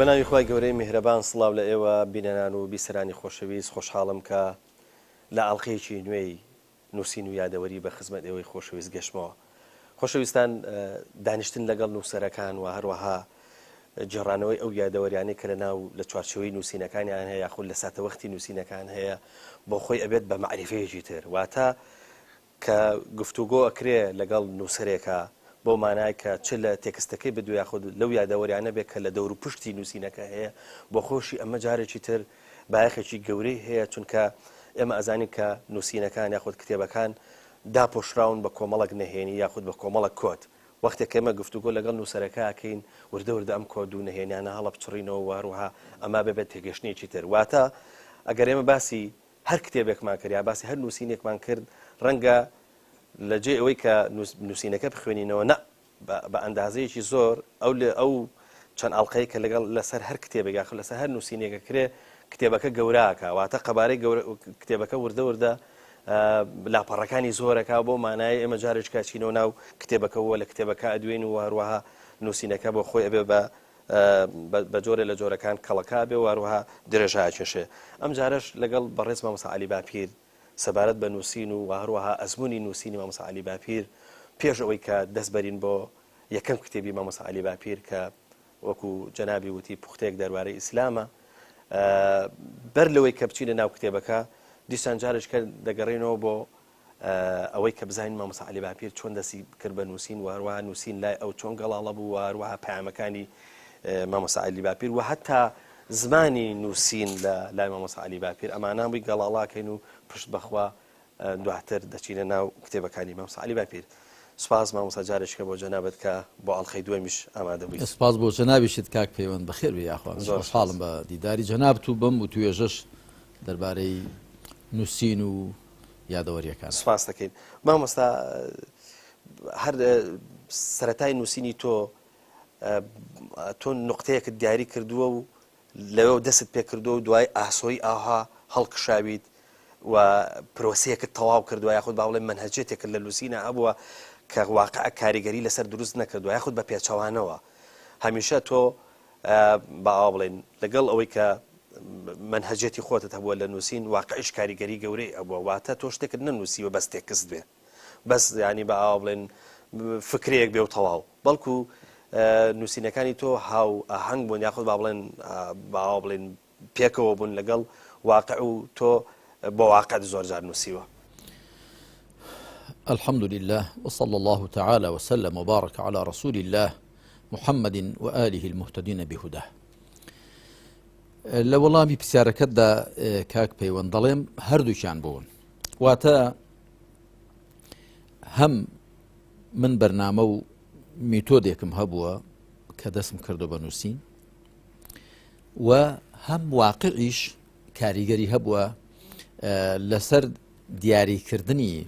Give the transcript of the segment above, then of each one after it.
بەناوی خوای گەورەی میهرەبان سڵاو لە ئێوە بینەران و بیسەرانی خۆشەویست خۆشحاڵم کە لە ئاڵقەیەکی نوێی نووسین و یادەوەری بە خزمەت ئێوەی خۆشەویست گەشتمەوە. خۆشەویستان دانیشتن لەگەڵ نووسەرەکان و هەروەها گێڕانەوەی ئەو یادەوەریانەی کە لە ناو لە چوارچێوەی نووسینەکانیان هەیە یاخود لە ساتەوەختی نووسینەکان هەیە بۆ خۆی ئەبێت بە مەعریفەیەکی تر واتە کە گفتوگۆ ئەکرێ لەگەڵ نووسەرێکا بەو مانای کە چ لە تێکستەکەی بدوێ یاخود لەو یادەوەریانە بێ کە لە دەوروپشتی نووسینەکە هەیە بۆ خۆشی ئەمە جارێکی تر بایەخێکی گەورەی هەیە چونکە ئێمە ئەزانین کە نووسینەکان یاخود کتێبەکان داپۆشراون بە کۆمەڵێک نەهێنی یاخود بە کۆمەڵێک کۆد. وەختێک کە ئێمە گفتوگۆ لەگەڵ نووسەرەکە ئەکەین وردە وردە ئەم کۆد و نەهێنیانە هەڵەبچڕینەوە و هەروەها ئەمە ببێت تێگەشتنێکی تر. واتە ئەگەر ئێمە باسی هەر کتێبێکمان کرد یا باسی هەر نووسینێکمان کرد ڕەنگە لە جێی ئەوەی کە نووسینەکە بخوێنینەوە نا بە ئەندازەیەکی زۆر ئەو لە ئەو چەند ئەڵلقەی کە لەگەڵ لەسەر هەر کتێبێک یاخود لەسەر هەر نووسینێکە کرێ کتێبەکە گەوراکە واتە قەبارەی گەورە کتێبەکە وردە وردە لاپەڕەکانی زۆرەکە بۆ مانای ئێمە جارێکا چینەوە ناو کتێبەکەەوە لە کتێبەکە ئەدوێن و هەروەها نووسینەکە بۆ خۆی ئەبێ بە بە جۆرێ لە جۆرەکان کەڵەکە بێ و هەروەها درێژە ئەکێشێ. ئەم جارەش لەگەڵ بەڕێز مامۆستا عەلی باپیر سەبارەت بە نووسین و هەروەها ئەزموونی نووسینی مامۆستا عەلی باپیر پێش ئەوەی کە دەست بەرین بۆ یەکەم کتێبی مامۆستا عەلی باپیر کە وەکو جەنابی وتی پوختەیەک دەربارەی ئیسلامە بەر لەوەی کە بچینە ناو کتێبەکە دیسان جارێکە دەگەڕێنەوە بۆ ئەوەی کە بزانین مامۆستا عەلی باپیر چۆن دەستی کرد بە نووسین و هەروەها نووسین لای ئەو چۆن گەڵاڵە بوو و هەروەها پەیامەکانی مامۆستا عەلی باپیر و هەتا زمانی نووسین لە لای مامۆستا عەلی باپیر ئەمانە بووی گەڵاڵاکەین و پشت بەخوا دواتر دەچینە ناو کتێبەکانی مامۆستا عەلی باپیر. سوپاس مامۆستا جارێکیکە بۆ جەنابت کە بۆ ئەڵقەی دووەمیش ئامادە بوویت. سوپاس بۆ جەنابیشت کاک پەیوەند بەخێر بێی یاخوا من خۆشحاڵم بە دیداری جەنابت و بەم وتوێژەش دەربارەی نووسین و یادەوەریەکان. سوپاست دەکەین مامۆستا هەر سەرەتای نووسینی تۆ تۆ نقطەیەکت دیاری کردووە و لەوێ دەست پێ کردووە و دوای ئاسۆی ئاها هەڵکشاویت و پرۆسەیەکت تەواو کردووە یاخود با بڵێن مەنهەجێتێکت لە نووسینە هەبووە کە واقع کاریگەری لەسەر دروست نەکردووە یاخود بە پێچەوانەوە هەمیشە تۆ با ئاوا بڵێین لەگەڵ ئەوەی کە مەنهەجیەتی خۆتت هەبووە لە نووسین واقعیش کاریگەری گەورەی هەبووە واتە تۆ شتێکت نەنووسیوە بەس تێکست بێ بەس ینی بە ئاوا بڵێن فکرەیەک بێ و تەواو بەڵکو نووسینەکانی تۆ هاو ئاهەنگ بوون یاخود با بڵێن باوا بڵێن پێکەوە بوون لەگەڵ واقع و تۆ بۆ واقعت زۆر جار نووسیوە. الحمد لله وصلى الله تعالى وسلم وبارك على رسول الله محمد وآله المهتدین بهداه. لە وەڵامی پرسیارەکەتدا کاک پەیوەند دەڵێم هەردووکیان بوون واتە هەم من بەرنامە و میتۆدێکم هەبووە کە دەستم کردو بە نووسین و هەم واقعیش کاریگەری هەبووە لەسەر دیاریکردنی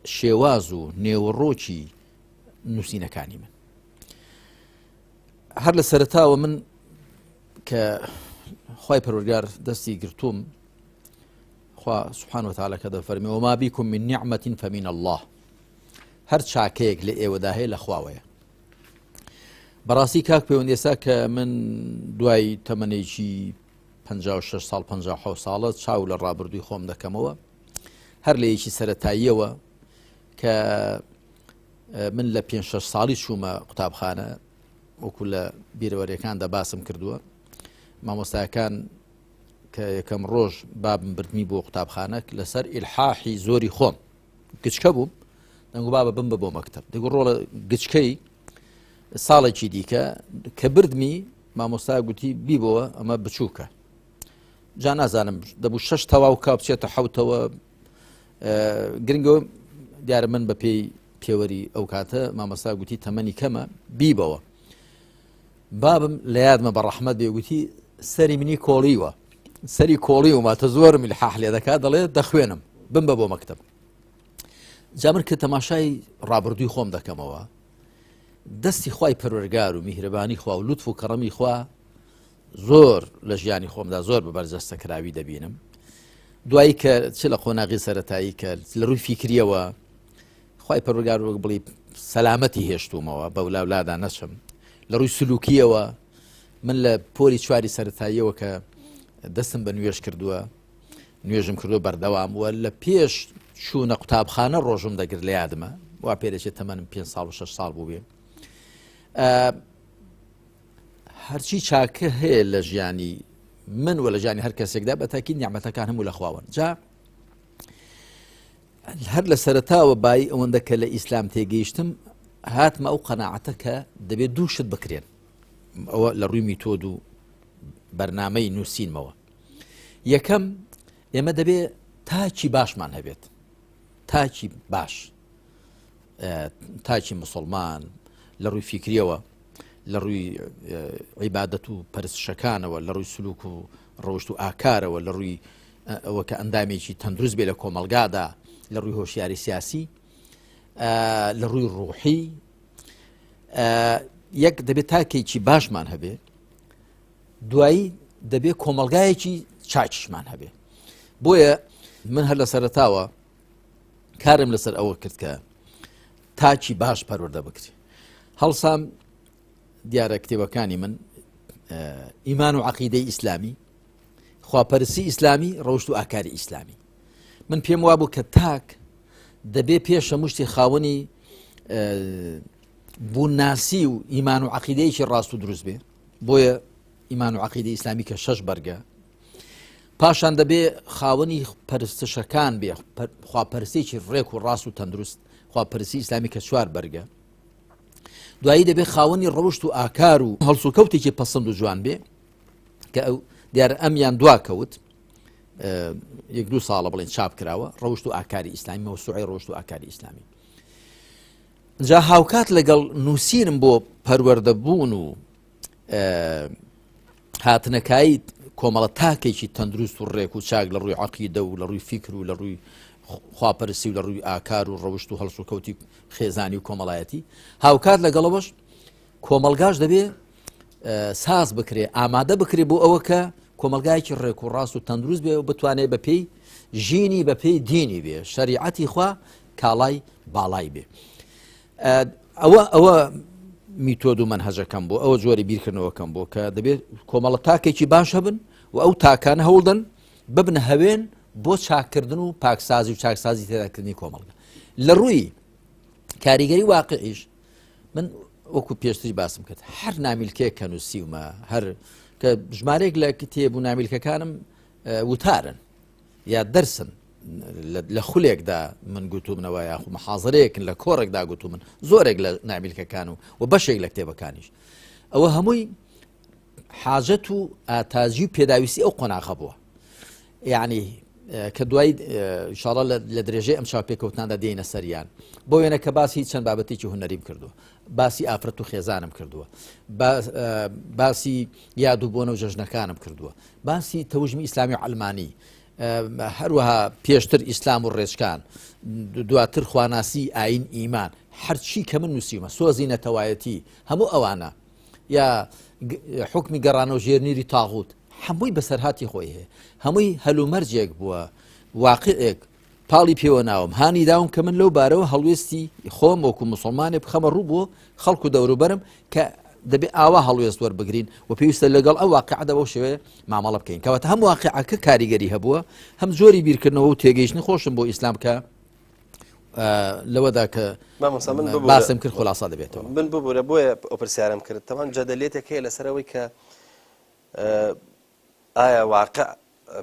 شێواز و نێوەڕۆکی نووسینەکانی من هەر لە سەرتاوە من کە خی پەروەردگار دەستی گرتووم خوا سبحان وتعالى کە دەفەرمی وما بكم من نعمة فمن الله هەر چاکەیەک لە ئێوەدا هەیە لە خواوەیە بەڕاستی کاک پەیوەند ئێستا کە من دوای تەمەنێکی 56 ساڵ 56 ساڵە چاو لە ڕابردووی خۆم دەکەمەوە هەر لە یەکی سەتاییەوە کە من لە پێ شەش ساڵی چوومە قوتابخانە وەکو لە بیرەوەریەکاندا باسم کردووە مامۆستاکان کە یەکەم ڕۆژ بابم بردنی بۆ قوتابخانە لەسەر ئیلحاحی زۆری خۆم گچکە بووم دەنگو بابە بم بە بۆ مەکتب دەگو ڕۆڵە گچکەی ساڵێکی دیکە کە بردمی مامۆستا گوتی بیبەوە ئەمە بچووکە جا نازانم دەبوو شەش تەواو کا بچێتە حوتەوە گرنگە دیارە من بە پێی پێوەری ئەو کاتە مامۆستا گوتی تەمەنی کەمە بیبەوە بابم لە یادمە بە ڕەحمەت بێ گوتی سەری منی کۆڵیوە سەری کۆڵی وماتە زۆر میلحاح لێ دەکات دەڵێ دەخوێنم بم بە بۆ مەکتب جا من کە تەماشای ڕابردووی خۆم دەکەمەوە دەستی خوای پەروەرگار و میهرەبانی خوا و لوتف و کەڕەمی خوا زۆر لە ژیانی خۆمدا زۆر بە بەرجەستە کراوی دەبینم دوایی کە چ لە قۆناغی سەتایی کە لە ڕووی فیکریەوە خی پەروەردگار وەک بڵی سەلامەتی هێشتومەوە بەولاولادا نەچم لە ڕووی سلوکیەوە. من لە پۆلی چواری سەرەتاییەوە کە دەستم بە نوێژ کردووە نوێژم کردو بەردەوام وە لە پێش چوونە قوتابخانە ڕۆژم دەگرت لە یادمە وا پێدەچێت تەمەنم پێ ساڵ و 6 ساڵ بوو بێ هەرچی چاکە هەیە لە ژیانی من و لە ژیانی هەر کەسێکدا بە تاکی نیعممەتەکان هەموو لە خواوەن جا هەر لە سەرتاوە بایی ئەوەندە کە لە ئیسلام تێگەیشتم هاتمە ئەو قەناعەتە کە دەبێت دوو شت بکرێن ئەوە لە ڕووی میتۆد و بەرنامەی نووسینمەوە یەکەم ئێمە دەبێ تاکی باشمان هەبێت تاکی باش تاکی مسلمان لە ڕووی فیکریەوە لە ڕووی عیبادەت و پەرستشەکانەوە لە ڕووی سلوک و ڕەوشت و ئاکارەوە لە ڕووی ئەوە کە ئەندامێکی تەندروست بێ لە کۆمەلگادا لە ڕووی هۆشیاری سیاسی لە ڕووی ڕوحی یەک دەبێت تاکێکی باشمان هەبێ دوایی دەبێت کۆمەلگایەکی چاکیشمان هەبێ بۆیە من هەر لە سەرتاوە کارم لەسەر ئەوە کرد کە تاکی باش پەروەردە بکرێ هەڵسام دیارە کتێبەکانی من ئیمان و عقیدەی ئیسلامی خواپەرسی ئیسلامی ڕەوشت و ئاکاری ئیسلامی من پێم وابوو کە تاک دەبێ پێش هەموو شتی خاوەنی بوونناسی و ئیمان و عقیدەیەکی ڕاست و دروست بێ بۆیە ئیمان و عقیدە ئیسلامی کە شەش بەرگە پاشان دەبێ خاوەنی پەرستشەکان بێ خواپەرستێکی ڕێک و ڕاست و تەندروست خواپەرستی ئیسلامی کە چوار بەرگە دوایی دەبێ خاوەنی ڕەوشت و ئاکار و هەڵسوکەوتێکی پەسەند و جوان بێ کە ئەو دیار ئەمیان دوا کەوت یەک دوو ساڵە بڵێن چاپ کراوە ڕەوشت و ئاکاری ئیسلامی مەوسوعی ڕەوشت و ئاکاری ئیسلامی جا هاوکات لەگەڵ نووسینم بۆ پەروەردە بوون و هاتنەکایی کۆمەڵە تاکێکی تەندروست و ڕێک و چاک لە ڕووی عقیدە و لە ڕووی فیکر و لە ڕووی خواپەرسی و لە ڕووی ئاکار و ڕەوشت و هەڵسوکەوتی خێزانی و کۆمەڵایەتی هاوکات لەگەڵەوەش کۆمەلگاش دەبێ ساز بکرێ ئامادە بکرێ بۆ ئەوە کە کۆمەلگایەکی ڕێک و ڕاست و تەندروست بێ و بتوانێت بە پێی ژینی بە پێی دینی بێ شەریعەتی خوا کاڵای باڵای بێ ئەوە ئەوە میتۆد و مەنهەجەکەم بوو ئەوە جۆری بیرکردنەوەکەم بوو کە دەبێت کۆمەڵە تاکێکی باش هەبن و ئەو تاکانە هەوڵدەن ببنە هەوێن بۆ چاکردن و پاکسازی و چاکسازی تێداکردنی کۆمەڵگە لە ڕووی کاریگەری واقعیش من وەکو پێشتری باسم کرد هەر نامیلکێک کە نووسیومە هەر کە ژمارێک لە کتێب و نامیلکەکانم وتارن یا دەرسن لە خولێکدا من گوتومنەوە یاخو محازرەیەکن لە کۆڕێکدا گوتومن زۆرێک لە نامیلکەکان و و بەشێک لە کتێبەکانیش ئەوە هەمووی حاجەت و ئاتاجی و پێداویستی ئەو قۆناغە بووە یعنی کە دوای شاڵە لە درێژەی ئەم چاپێکەوتناندا دێنە سەریان بۆ وێنە کە باسی چەند بابەتێکی هوەریم کردووە باسی ئافرەت و خێزانم کردووە باسی یاد و بۆنە و جەژنەکانم کردووە باسی تەوژمی ئیسلامی و عەلمانی، هەروەها پێشتر ئیسلام و ڕێچکان، دواتر خواناسی ئایین ئیمان، هەرچی کە من نووسیومە، سۆزی نەتەوایەتی، هەموو ئەوانە یا حوکمی گەڕانەوە ژێرنیری تاغوت، هەمووی بەسەرهاتی خۆی هەیە، هەمووی هەلومەرجێک بووە، واقعێک پاڵی پێوە ناوم، هانی داوم کە من لەو بارەوە هەڵوێستی خۆم وەکو موسڵمانێک بخەمە ڕوو بۆ خەڵک و دەوروبەرم کە دەبێ ئاوا هەڵوێست وەربگرین و پێویستە لەگەڵ ئەو واقعدا بەو شێوەیە مامەڵە بکەین کەواتە هەم واقعەکە کاریگەری هەبووە هەم جۆری بیرکردنەوە و تێگەیشتنی خۆشم بۆ ئیسلام کە لەوەدا کە باسم کرد خلاصە دەبێتەوە من ببوورە بۆیە ئەو پرسیارم کرد تەوان جەدەلێتێک هەیە لەسەرەوەی کە ئایا واقع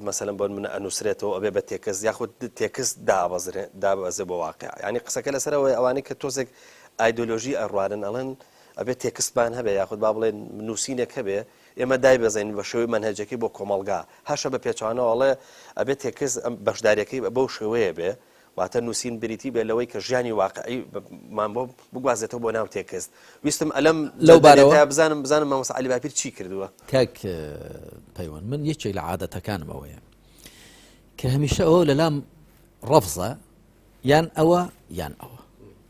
مەسەلەن بۆ نمونە ئەنوسرێتەوە ئەبێ بە تێکست یاخود تێکست دابەزرێ دابەزێ بۆ واقع یعنی قسەکە لەسەر ئەوەیە ئەوانەی کە تۆزێک ئایدۆلۆژی ئەڕوانن ئەڵێن ئەبێ تێکستمان هەبێ یاخود با بڵێن نووسینێک هەبێ ئێمە دایبەزێنین بە شێوەی مەنهەجەکەی بۆ کۆمەڵگا هەشە بە پێچوانەوە ئەڵێ ئەبێ تێکست ئەم بەشداریەکەی بەو شێوەیە بێ واتە نووسین بریتی بێ لەوەی کە ژیانی واقعی مان بۆ بگوازێتەوە بۆ ناو تێکست. ویستم ئەلەم لەو بارەوە بزانم بزانم مامۆستا عەلی باپیر چی کردووە. کاک پەیوەند من یەکێک لە عادەتەکانم ئەوەیە کە هەمیشە ئەوە لەلام ڕەفزە یان ئەوە یان ئەوە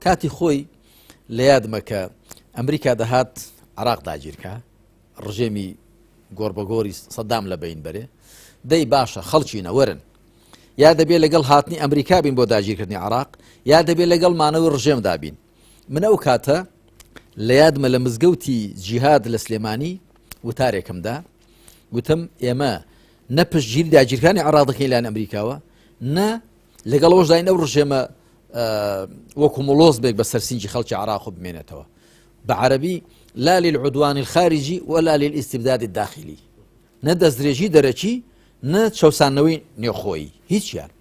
کاتی خۆی لە یادمە کە ئەمریکا دەهات عراق داگیرکە ڕژێمی گۆڕبەگۆری سەدام لە بەین بەرێ دەی باشە خەڵکینە وەرن یا دەبێ لەگەڵ هاتنی ئەمریکا بین بۆ داگیرکردنی عراق یا دەبێ لەگەڵ مانەوەی ڕژێمدا بین من ئەو کاتە لە یادمە لە مزگەوتی جیهاد لە سلێمانی وتارێکمدا گوتم ئێمە نە پشتگیری داگیرکانی عێراق دەکەین لایەن ئەمریکاوە نە لەگەڵ ئەوەشداین ئەو ڕژێمە وەکو مڵۆز بێک بە سەرسینگی خەڵکی عراق و بمێنێتەوە بە عەربی لا للعدوان الخارجي ولا للاستبداد الداخلي نە دەستدرێژی دەرەکی نە چەسانەوەی نێوخۆیی هیچیان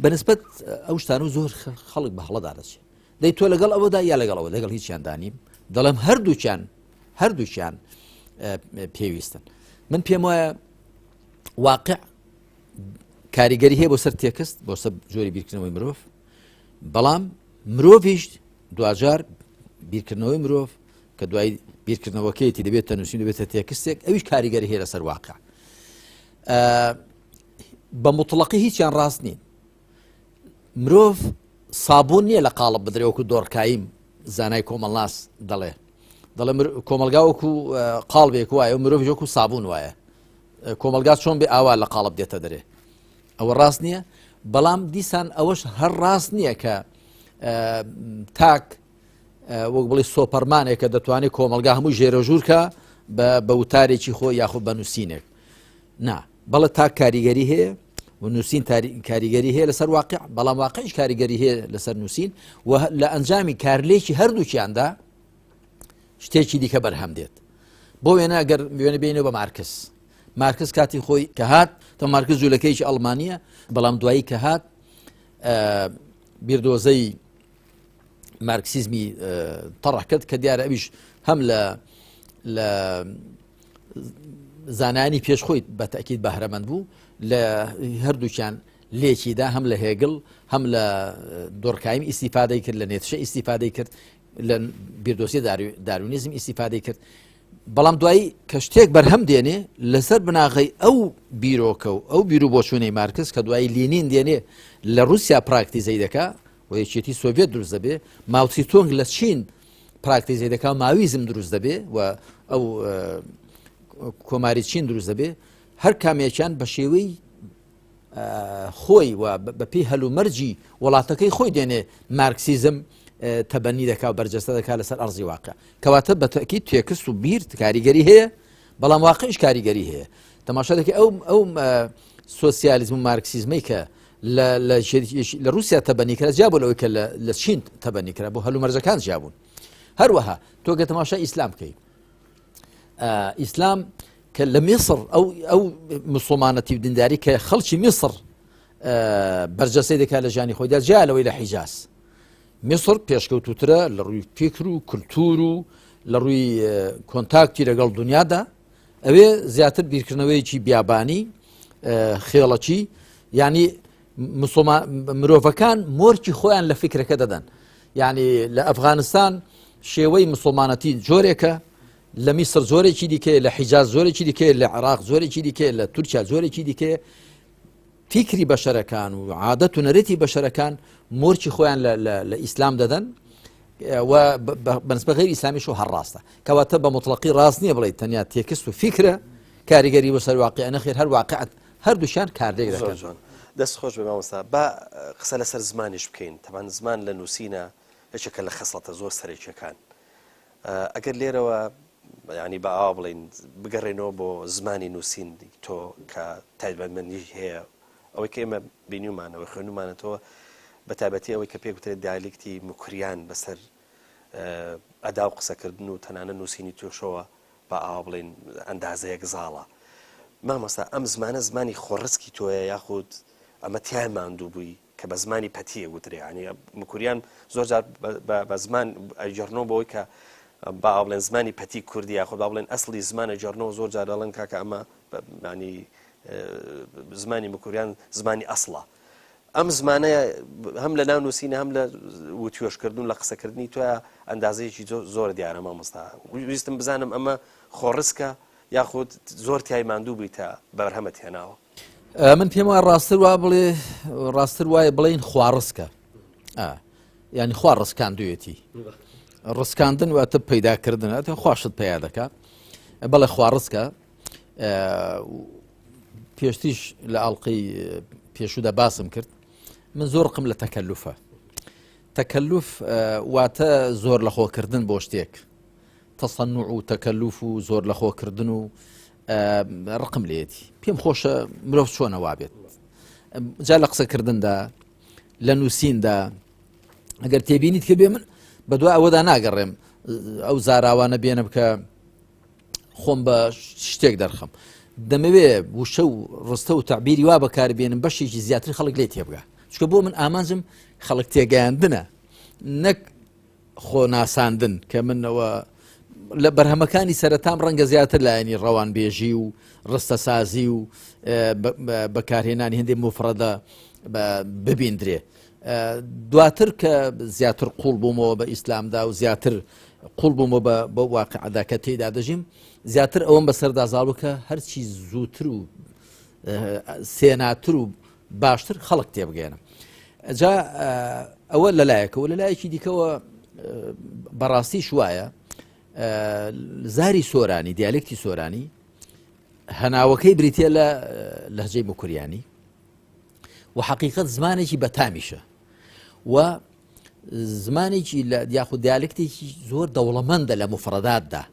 بەنسبەت ئەو شتان و زۆر خەڵک بە هەڵەدا دەچێت دەی تۆ لەگەڵ ئەوەدا یا لەگەڵ ئەوە لەگەڵ هیچیان دانیم دەڵێم هەردووکیان هەردووکیان پێویستن من پێم وایە واقع کاریگەری هەیە بۆ سەر تێکست بۆ سەر جۆری بیرکردنەوەی مرۆڤ بەڵام مرۆڤیش دواجار بیرکردنەوەی مرۆڤ کە دوای بیرکردنەوەکەیەتی دەبێت تەنووسین دەبێتە تێکستێک ئەویش کاریگەری هەیە لەسەر واقع بە مطلقی هیچیان ڕاست نین مرۆڤ سابوون نییە لە قاڵب بدرێ وەکو دۆرکایم زانای کۆمەڵناس دەڵێ دەڵێ کۆمەلگا وەکو قاڵبێک وایە و مرۆڤ وەکو سابوون وایە کۆمەلگا چۆن بێ ئاوا لە قاڵب دێتە دەرێ ئەوە ڕاست نییە بەڵام دیسان ئەوەش هەر ڕاست نییە کە تاک وەک بڵێ سۆپەرمانێکە دەتوانێت کۆمەلگا هەموو ژێرەژوورکە بە وتارێکی خۆ یاخود بە نووسینێک نا بەڵێ تاک کاریگەری هەیە و نووسین کاریگەری هەیە لەسەر واقع بەڵام واقعیش کاریگەری هەیە لەسەر نووسین و لە ئەنجامی کارلێکی هەردووکیاندا شتێکی دیکە بەرهەم دێت بۆ وێنە گەر وێنە بینەوە بە مارکس مارکس کاتی خۆی کە هات تە مارکس جوولەکەیکی ئەڵمانیە بەڵام دوایی کە هات بیردۆزەی مارکسیزمی تەڕح کرد کە دیارە ئەویش هەم لە لە زانانی پێش خۆی بە تەکیید بەهرەمەند بوو لە هەردووکیان لێکیدا هەم لە هێگل هەم لە دۆرکایم ئیسیفادەی کرد لە نێتشە ئیسیفادەی کرد لە بیردۆسی داروینیزم ئیسیفادەی کرد بەڵام دوایی کە شتێک بەرهەم دێنێ لەسەر بناغەی ئەو بیرۆکە و ئەو بیر و بۆچوونەی مارکس کە دوایی لینین دێنێ لە رووسیا پراکتیزەی دەکا و یەکێتی سۆڤێت دروست دەبێ ماوتسیتۆنگ لە چین پراکتیزەی دەکا ماویزم دروست دەبێ و ئەو کۆماری چین دروست دەبێ هەر کامێکیان بە شێوەی خۆی و بەپێی هەلومەرجی وڵاتەکەی خۆی دێنێ مارکسیزم تەبەنی دەکا و بەرجەستە دەکا لەسەر ئەرزی واقع کەواتە بە تەکیید تێکست و بیر کاریگەری هەیە بەڵام واقعیش کاریگەری هەیە تەماشا دەکەی ئەو ئەو سۆسیالیزم و مارکسیزمەی کە لە رووسیا تەبەنی کرا جیا بۆ لەوەی کە لە چین تەبەنی کرا بۆ هەلومەرجەکان جیابوون هەروەها تۆ گە تەماشا ئیسلام بکەیت ئیسلام کە لە میسر ئەو ئەو مسلمانەتی و دینداری کە خەڵکی میسر بەرجەسەی دەکات لە ژیانی خۆیدا جیا لەوەی لە حیجاز میسر پێشکەوتوترە لە ڕووی فکر و کولتور و لە ڕووی کۆنتاکتی لەگەڵ دنیادا ئەوێ زیاتر بیرکردنەوەیەکی بیابانی خێڵەکی ینی مرۆڤەکان مۆرکی خۆیان لە فکرەکە دەدەن یعنی لە ئەفغانستان شێوەی مسلمانەتی جۆرێکە لە میسر جۆرێکی دیکەیە لە حیجاز جۆرێکی دیکەیە لە عێراق جۆرێکی دیکەیە لە تورکیا جۆرێکی دیکەیە فیکری بەشەرەکان و عادەت و نەرێتی بەشەرەکان مۆرکی خۆیان لە ئیسلام دەدەن و بەنسبە غیر ئیسلامیش و هەر ڕاستە کەواتە بە مطلقی ڕاست نییە بڵێ تەنیا تێکست و فیکرە کاریگەری بۆ سەر واقع نەخێر هەر واقعت هەردووشیان کاردێک دەکەن. زۆر جوان دەست خۆش بێ مامۆستا با قسە لەسەر زمانیش بکەین تەبان زمان لە نووسینە یەکێکە لە خەسڵەتە زۆر سەرەکیەکان ئەگەر لێرەوە یانی با ئاوا بڵێین بگەڕێنەوە بۆ زمانی نووسین تۆ کە تایبەتمەندی هەیە ئەوەی کە ئێمە بینیومانەوە خوێنومانەتەوە بە تایبەتی ئەوەی کە پێ گوترێت دیالیکتی موکریان بەسەر ئەدا و قسەکردن و تەنانە نووسینی تۆشەوە با ئاوا بڵێین ئەندازەیەک زاڵە مامۆستا ئەم زمانە زمانی خۆڕسکی تۆیە یاخود ئەمە تیای ماندوو بووی کە بە زمانی پەتی ئەگوترێ یانی مکوریان زۆر جار بە زمان ئەگەڕنەوە بەوەی کە با بڵێن زمانی پەتی کوردی یاخود با بڵێن ئەسڵی زمان ئەگەڕنەوە زۆر جار دەڵێن کاکە ئەمە ینی زمانی مکوریان زمانی ئەسڵە ئەم زمانە هەم لە ناو نووسینە هەم لە وتوێژکردن لە قسەکردنی تۆیا ئەندازەیەکی زۆر دیارە مامۆستا ویستم بزانم ئەمە خۆڕسکە یاخود زۆر تای ماندوو بوویتە بەرهەمت هێناوە من پێم وایە ڕاستتر وا بڵێ ڕاستتر وایە بڵین خواڕسکە ینی خوا ڕسکاندوێتی ڕسکاندن واتە پەیداکردن ئەتە خواشت پیا دەکات بەڵێ خواڕسکە پێشتیش لە ئاڵلقەی پێشودا باسم کرد من زۆر ڕقم لە تەکەلوفە تەکەلوف واتە زۆر لە خۆکردن بۆ شتێک. تەسەنوع و تەکەلوف و زۆر لە خۆکردن و ڕقم لێتی پێم خۆشە مرۆڤ چۆنە وابێت جا لە قسەکردندا لە نووسیندا ئەگەر تێبینیت کە بێ من بەدوای ئەوەدا ناگەڕێم ئەو زاراوانە بێنم کە خۆم بە شتێک دەرخەم دەمەوێ وشە و ڕستە و تعبیری وا بەکاربێنم بەشێکی زیاتر خەڵک لێ تێبگا چکە بۆ من ئامانجم خەڵک تێگەیاندنە نەک خۆناساندن کە منەوە لە بەرهەمەکانی سەرەتام ڕەنگە زیاتر لایەنی ڕەوانبێژی و ڕستەسازی و بەکارهێنانی هەندێک مفرەدە ببیندرێ دواتر کە زیاتر قوڵ بوومەوە بە ئیسلامدا و زیاتر قوڵ بوومەوە بە بە واقعدا کە تێدا دەژیم زیاتر ئەوەم بەسەردا زاڵ کە هەرچی زووتر و سێناتر و باشتر خەڵک تێبگەێنم جا ئەوە لەلایەکەوە لەلایەکی دیکەوە بەڕاستی شوایە زاری سۆرانی دیالێکتی سۆرانی هەناوەکەی بریتە لە لەهجەی موکریانی و حقیقت زمانێکی بەتامیشە و زمانێکی لە یاخود دیالکتێکی زۆر دەوڵەمەندە لە مفرەداتدا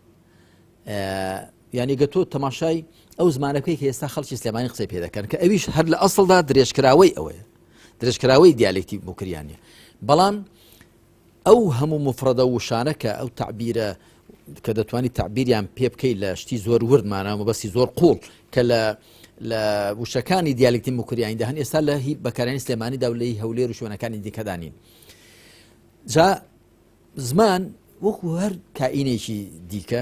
یعنی گە تۆ تەماشای ئەو زمانەکەی کە ئێستا خەڵکی سلێمانی قسەی پێ دەکەن کە ئەویش هەر لە ئەسڵدا درێژکراوەی ئەوەیە درێژکراوەی دیالێکتی موکریانە بەڵام ئەو هەموو مفرەدە وشانە کە ئەو تعبیرە کە دەتوانانی تعبیریان پێ بکەیت لە شتی زۆر ورد مانا مەبەستی زۆر قوڵ کە لە لە وشەکانی دیالکتی موکریانیدا هەن ئێستا لە هی بەکارانی سلێمانیدا و لەی هەولێر و شوێنەکانی دیکەدانین جا زمان وەکو هەر کائینێکی دیکە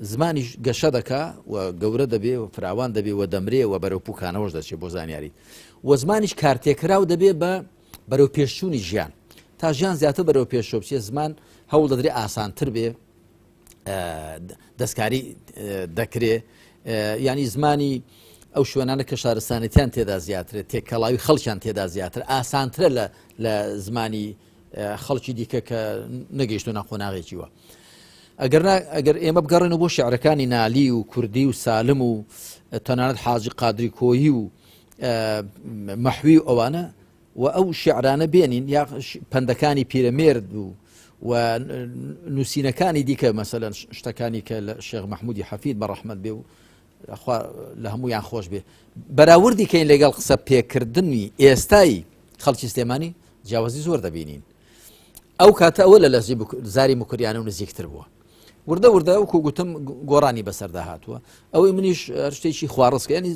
زمانیش گەشە دەکا و گەورە دەبێ و فراوان دەبێ و دەمرێ و بەرەو پوکانەوەش دەچێت بۆ زانیاری و زمانیش کارتێکراو دەبێ بە بەرەو پێشچوونی ژیان تا ژیان زیاتر بەرەو پێشەوە بچێت زمان هەوڵ دەدرێ ئاسانتر بێ دەستکاری دەکرێ ینی زمانی ئەو شوێنانە کە شارستانێتیان تێدا زیاترێت تێکەڵاوی خەڵکیان تێدا زیاتر ئاسانترە لە لە زمانی خەڵکی دیکە کە نەگەیشتوونە قۆناغێکی وە. ئەگەر ئەگەر ئێمە بگەڕێنەوە بۆ شعرەکانی نالی و کوردی و سالم و تەنانەت حاجی قادری کۆیی و مەحوی و ئەوانە و ئەو شعرانە بێنین یا پەندەکانی پیرەمێرد و و نووسینەکانی دیکە مەسەلەن شتەکانی کە لە شێخ مەحمودی حەفید بە ڕەحمەت بێ و خوا لە هەموویان خۆش بێ بەراوردی کەین لەگەڵ قسە پێکردنی ئێستای خەڵکی سلێمانی جیاوازی زۆر دەبینین ئەو کاتە ئەوە لە لەزی زاری مکریانە و نزیکتر بووە وردە وردە وەکو گوتم گۆڕانی بەسەردا هاتووە ئەوەی منیش هەر شتێکی خواڕسکە ینی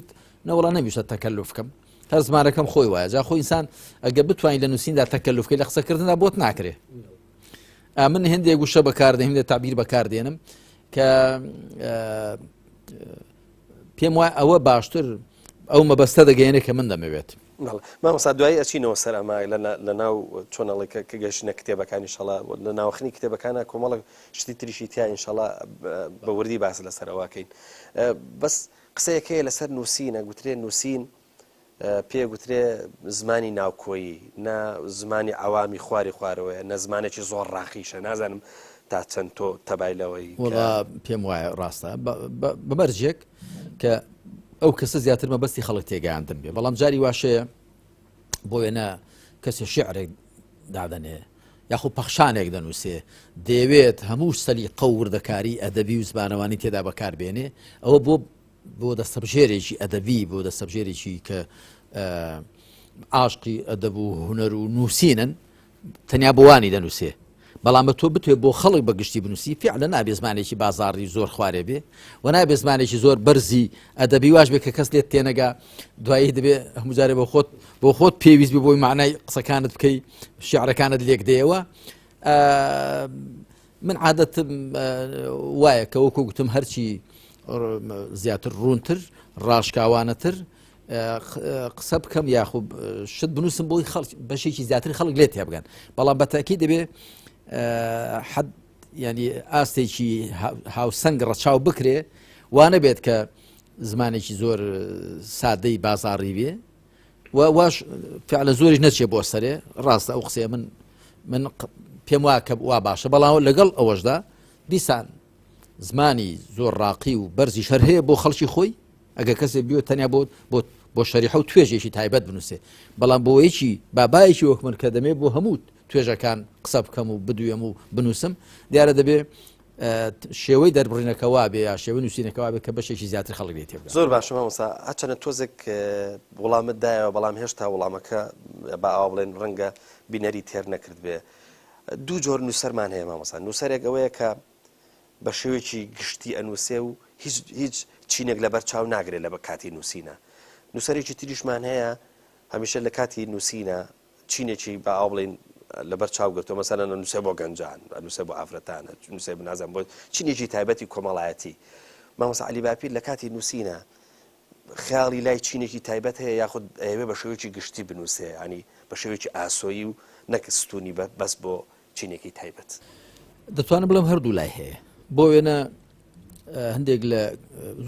نەوەڵا نەمیشە تەکەلوف بکەم هەر زمانەکەم خۆی وایە جا خۆ ئینسان ئەگە بتوانین لە نووسیندا تەکەلوفکەی لە قسەکردندا بۆت ناکرێ من هەندێک وشە بەکاردێن هەندێک تابیر بەکاردێنم کە پێم وایە ئەوە باشتر ئەو مەبەستە دەگەیەنێ کە من دەمەوێت. مامۆستا دوایی ئەچینەوە سەر ئەمە لە ناو چۆنەڵی کە گەشتە کتێبەکانی شەڵا لە ناوخنی کتێبەکانە کۆمەڵک شتی تریشی تیا ئینشەڵا بە وردی باس لەسەرەوەکەین بەس قسەیەکەیە لەسەر نووسینە گوترێ نووسین پێ گوترێ زمانی ناوکۆیی نە زمانی عەوامی خواری خوارەوەیە نە زمانێکی زۆر ڕاقیشە نازانم تا چەند تۆ تەبای لەوەی وەڵا پێم وایە ڕاستە بە مەرجێک کە ئەو کەسە زیاتر مەبەستی خەڵک تێگەیاندن بێ بەڵام جاری واشەیە بۆ وێنە کەسێ شعرێک دادەنێ یاخۆ پەخشانێک دەنووسێ دەیەوێت هەموو سەلیقە و وردەکاری ئەدەبی و زمانەوانی تێدا بەکاربێنێ ئەوە بۆ بۆ دەستەبژێرێکی ئەدەبی بۆ دەستەبژێرێکی کە عاشقی ئەدەب و هونەر و نووسینن تەنیا بۆوانی دەنووسێ بەڵام بە تۆ بتوێ بۆ خەڵک بە گشتی بنووسی فعلە نابێ زمانێکی بازاڕی زۆر خوارێ بێ و نابێ زمانێکی زۆر بەرزی ئەدەبی واش بێ کە کەس لێت تێنەگا دوایی دەبێ هەموو جارێ بۆ خۆت بۆ خۆت پێویست بێ بۆی معنای قسەکانت بکەی شعرەکانت لێک دەیەوە من عادەتم وایە کە وەکو گوتم هەرچی زیاتر ڕوونتر ڕاشکاوانەتر قسە بکەم یاخو شت بنووسم بۆی خەڵک بەشێکی زیاتر خەڵک لێ تێبگەن بەڵام بەتەکی دەبێ حد ینی ئاستێکی هاوسەنگ ڕەچاو بکرێ وانە بێت کە زمانێکی زۆر سادەی بازاڕی بێ و واش فعلە زۆریش نەچێ بۆ سەرێ ڕاستە ئەو قسەیە من من پێم وا کە وا باشە بەڵام لەگەڵ ئەوەشدا دیسان زمانی زۆر ڕاقی و بەرزی شەر هەیە بۆ خەڵکی خۆی ئەگەر کەسێک بیوە تەنیا بۆ بۆ بۆ شەریحە و توێژێکی تایبەت بنووسێ بەڵام بۆیەکی بابایەکی وەک من کە دەمێ بۆ هەموو توێژەکان قسە بکەم و بدوێم و بنووسم دیارە دەبێ. شێوەی دەربڕینەکە وابێ یا شێوەی نووسینەکە وابێ کە بەشێکی زیاتر خەڵک لێی تێبگات. زۆر باشە مامۆستا، هەرچەندە تۆزێک وڵامت دایەوە بەڵام هێشتا وڵامەکە با ئاوا بڵێن ڕەنگە بینەری تێر نەکردبێ. دوو جۆر نووسەرمان هەیە مامۆستا، نووسەرێک ئەوەیە کە بە شێوەیەکی گشتی ئەنووسێ و هیچ هیچ چینێک لەبەر چاو ناگرێ لە کاتی نووسینە. نووسەرێکی تریشمان هەیە هەمیشە لە کاتی نووسینە چینێکی با ئاوا بڵێین لەبەر چاو گرتووە، مەسەلەن ئەنووسێ بۆ گەنجان، ئەنووسێ بۆ ئافرەتان، ئەنووسێ نازانم بۆ چینێکی تایبەتی کۆمەڵایەتی. مامۆستا عەلی باپیر لە کاتی نووسینە خەیاڵی لای چینێکی تایبەت هەیە یاخود ئەیەوێ بە شێوەیەکی گشتی بنووسێ، یانی بە شێوەیەکی ئاسۆیی و نەک ستوونی بەس بۆ چینێکی تایبەت؟ دەتوانم بڵێم هەردوو لای هەیە. بۆ وێنە هەندێک لە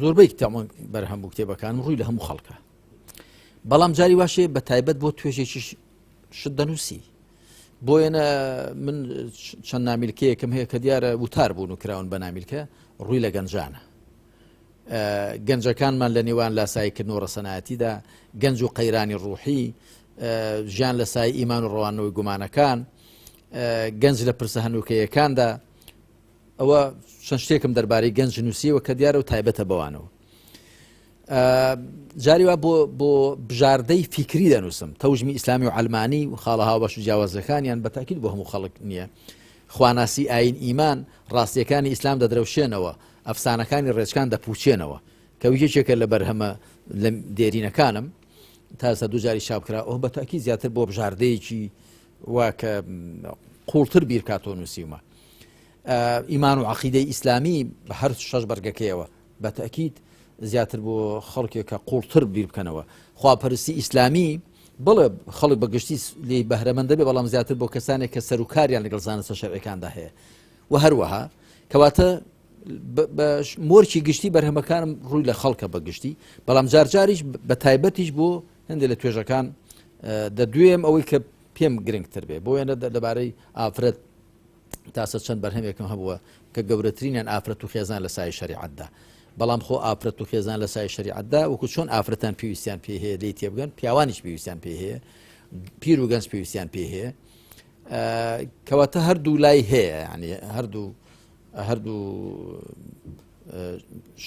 زۆربەی کتێبان بەرهەم و کتێبەکانم ڕووی لە هەموو خەڵکە. بەڵام جاری واشێ بە تایبەت بۆ توێژێکیش شت دەنووسی بۆیەنە من چەند نامیلکەیەکم هەیە کە دیارە وتار بوون و کراون بە نامیلکە ڕووی لە گەنجانە گەنجەکانمان لە نێوان لاساییکردن و ڕەسەنایەتیدا گەنج و قەیرانی ڕوحی ژیان لە سای ئیمان و ڕەوانەوەی گومانەکان گەنج لە پرسە هەنووکەیەکاندا ئەوە چەند شتێکم دەربارەی گەنج نووسیوە کە دیارە و تایبەتە بەوانەوە جاری وا بۆ بۆ بژاردەی فیکری دەنووسم تەوژمی ئیسلامی و عەلمانی و خاڵە هاوبەش و جیاوازەکانیان بە تاکید بۆ هەموو خەڵک نییە خواناسی ئاین ئیمان ڕاستیەکانی ئیسلام دەدرەوشێنەوە ئەفسانەکانی ڕێچکان دەپوچێنەوە کە یەکێکە لە بەرهەمە لە دێرینەکانم تا ئێستا دووجاری چاپ کرا ئەو بە تاکی زیاتر بۆ بژاردەیەکی وا کە قوڵتر بیرکاتۆ نووسیومە ئیمان و عقیدەی ئیسلامی بە هەر شەش بەرگەکەیەوە بە تەئکید زیاتر بۆ خەڵکێک کە قوڵتر بیر بکەنەوە. خواپەرستی ئیسلامی، بەڵێ خەڵک بە گشتی لێی بەهرەمەند دەبێت، بەڵام زیاتر بۆ کەسانێک کە سەروکاریان لەگەڵ زانستە شەرعیەکاندا هەیە و هەروەها کەواتە بە مۆرکی گشتی بەرهەمەکانم ڕووی لە خەڵکە بە گشتی، بەڵام جارجاریش بە تایبەتیش بۆ هەندێک لە توێژەکان دەدوێم ئەوەی کە پێم گرنگتر بێ. بۆ وێنە لەبارەی ئافرەت تاسە چەند بەرهەمێکم هەبووە کە گەورەترینیان ئافرەت و خێزان لە سای شەریعەتدا بەڵام خۆ ئافرەت و خێزان لە سای شەریعەتدا وەکو چۆن ئافرەتان پێویستیان پێ هەیە لێی تێبگەن پیاوانیش پێویستیان پێ هەیە پیر و گەنج پێویستیان پێ هەیە کەواتە هەردوو لای هەیە ینی هەردوو هەردوو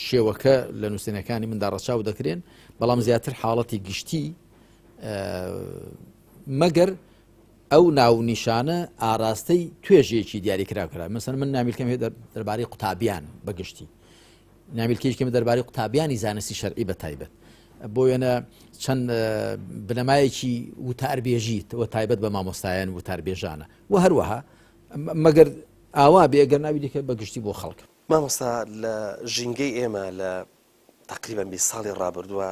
شێوەکە لە نووسینەکانی مندا ڕەچاو دەکرێن بەڵام زیاتر حاڵەتی گشتی مەگەر ئەو ناونیشانە ئاراستەی توێژێکی دیاریکراو کرا مەسەن من نامیلکەم هەیە دەربارەی قوتابیان بە گشتی نامیلکەیشکەم دەربارەی قوتابیانی زانستی شەرعی بە تایبەت بۆ وێنە چەند بنەمایەکی وتاربێژی و تایبەت بە مامۆستایان وتاربێژانە و هەروەها مەگەر ئاوا بێ گەر ناوی دیکە بە گشتی بۆ خەڵک. مامۆستا لە ژینگەی ئێمە لە تەقریبەن 20 ساڵی ڕابردووە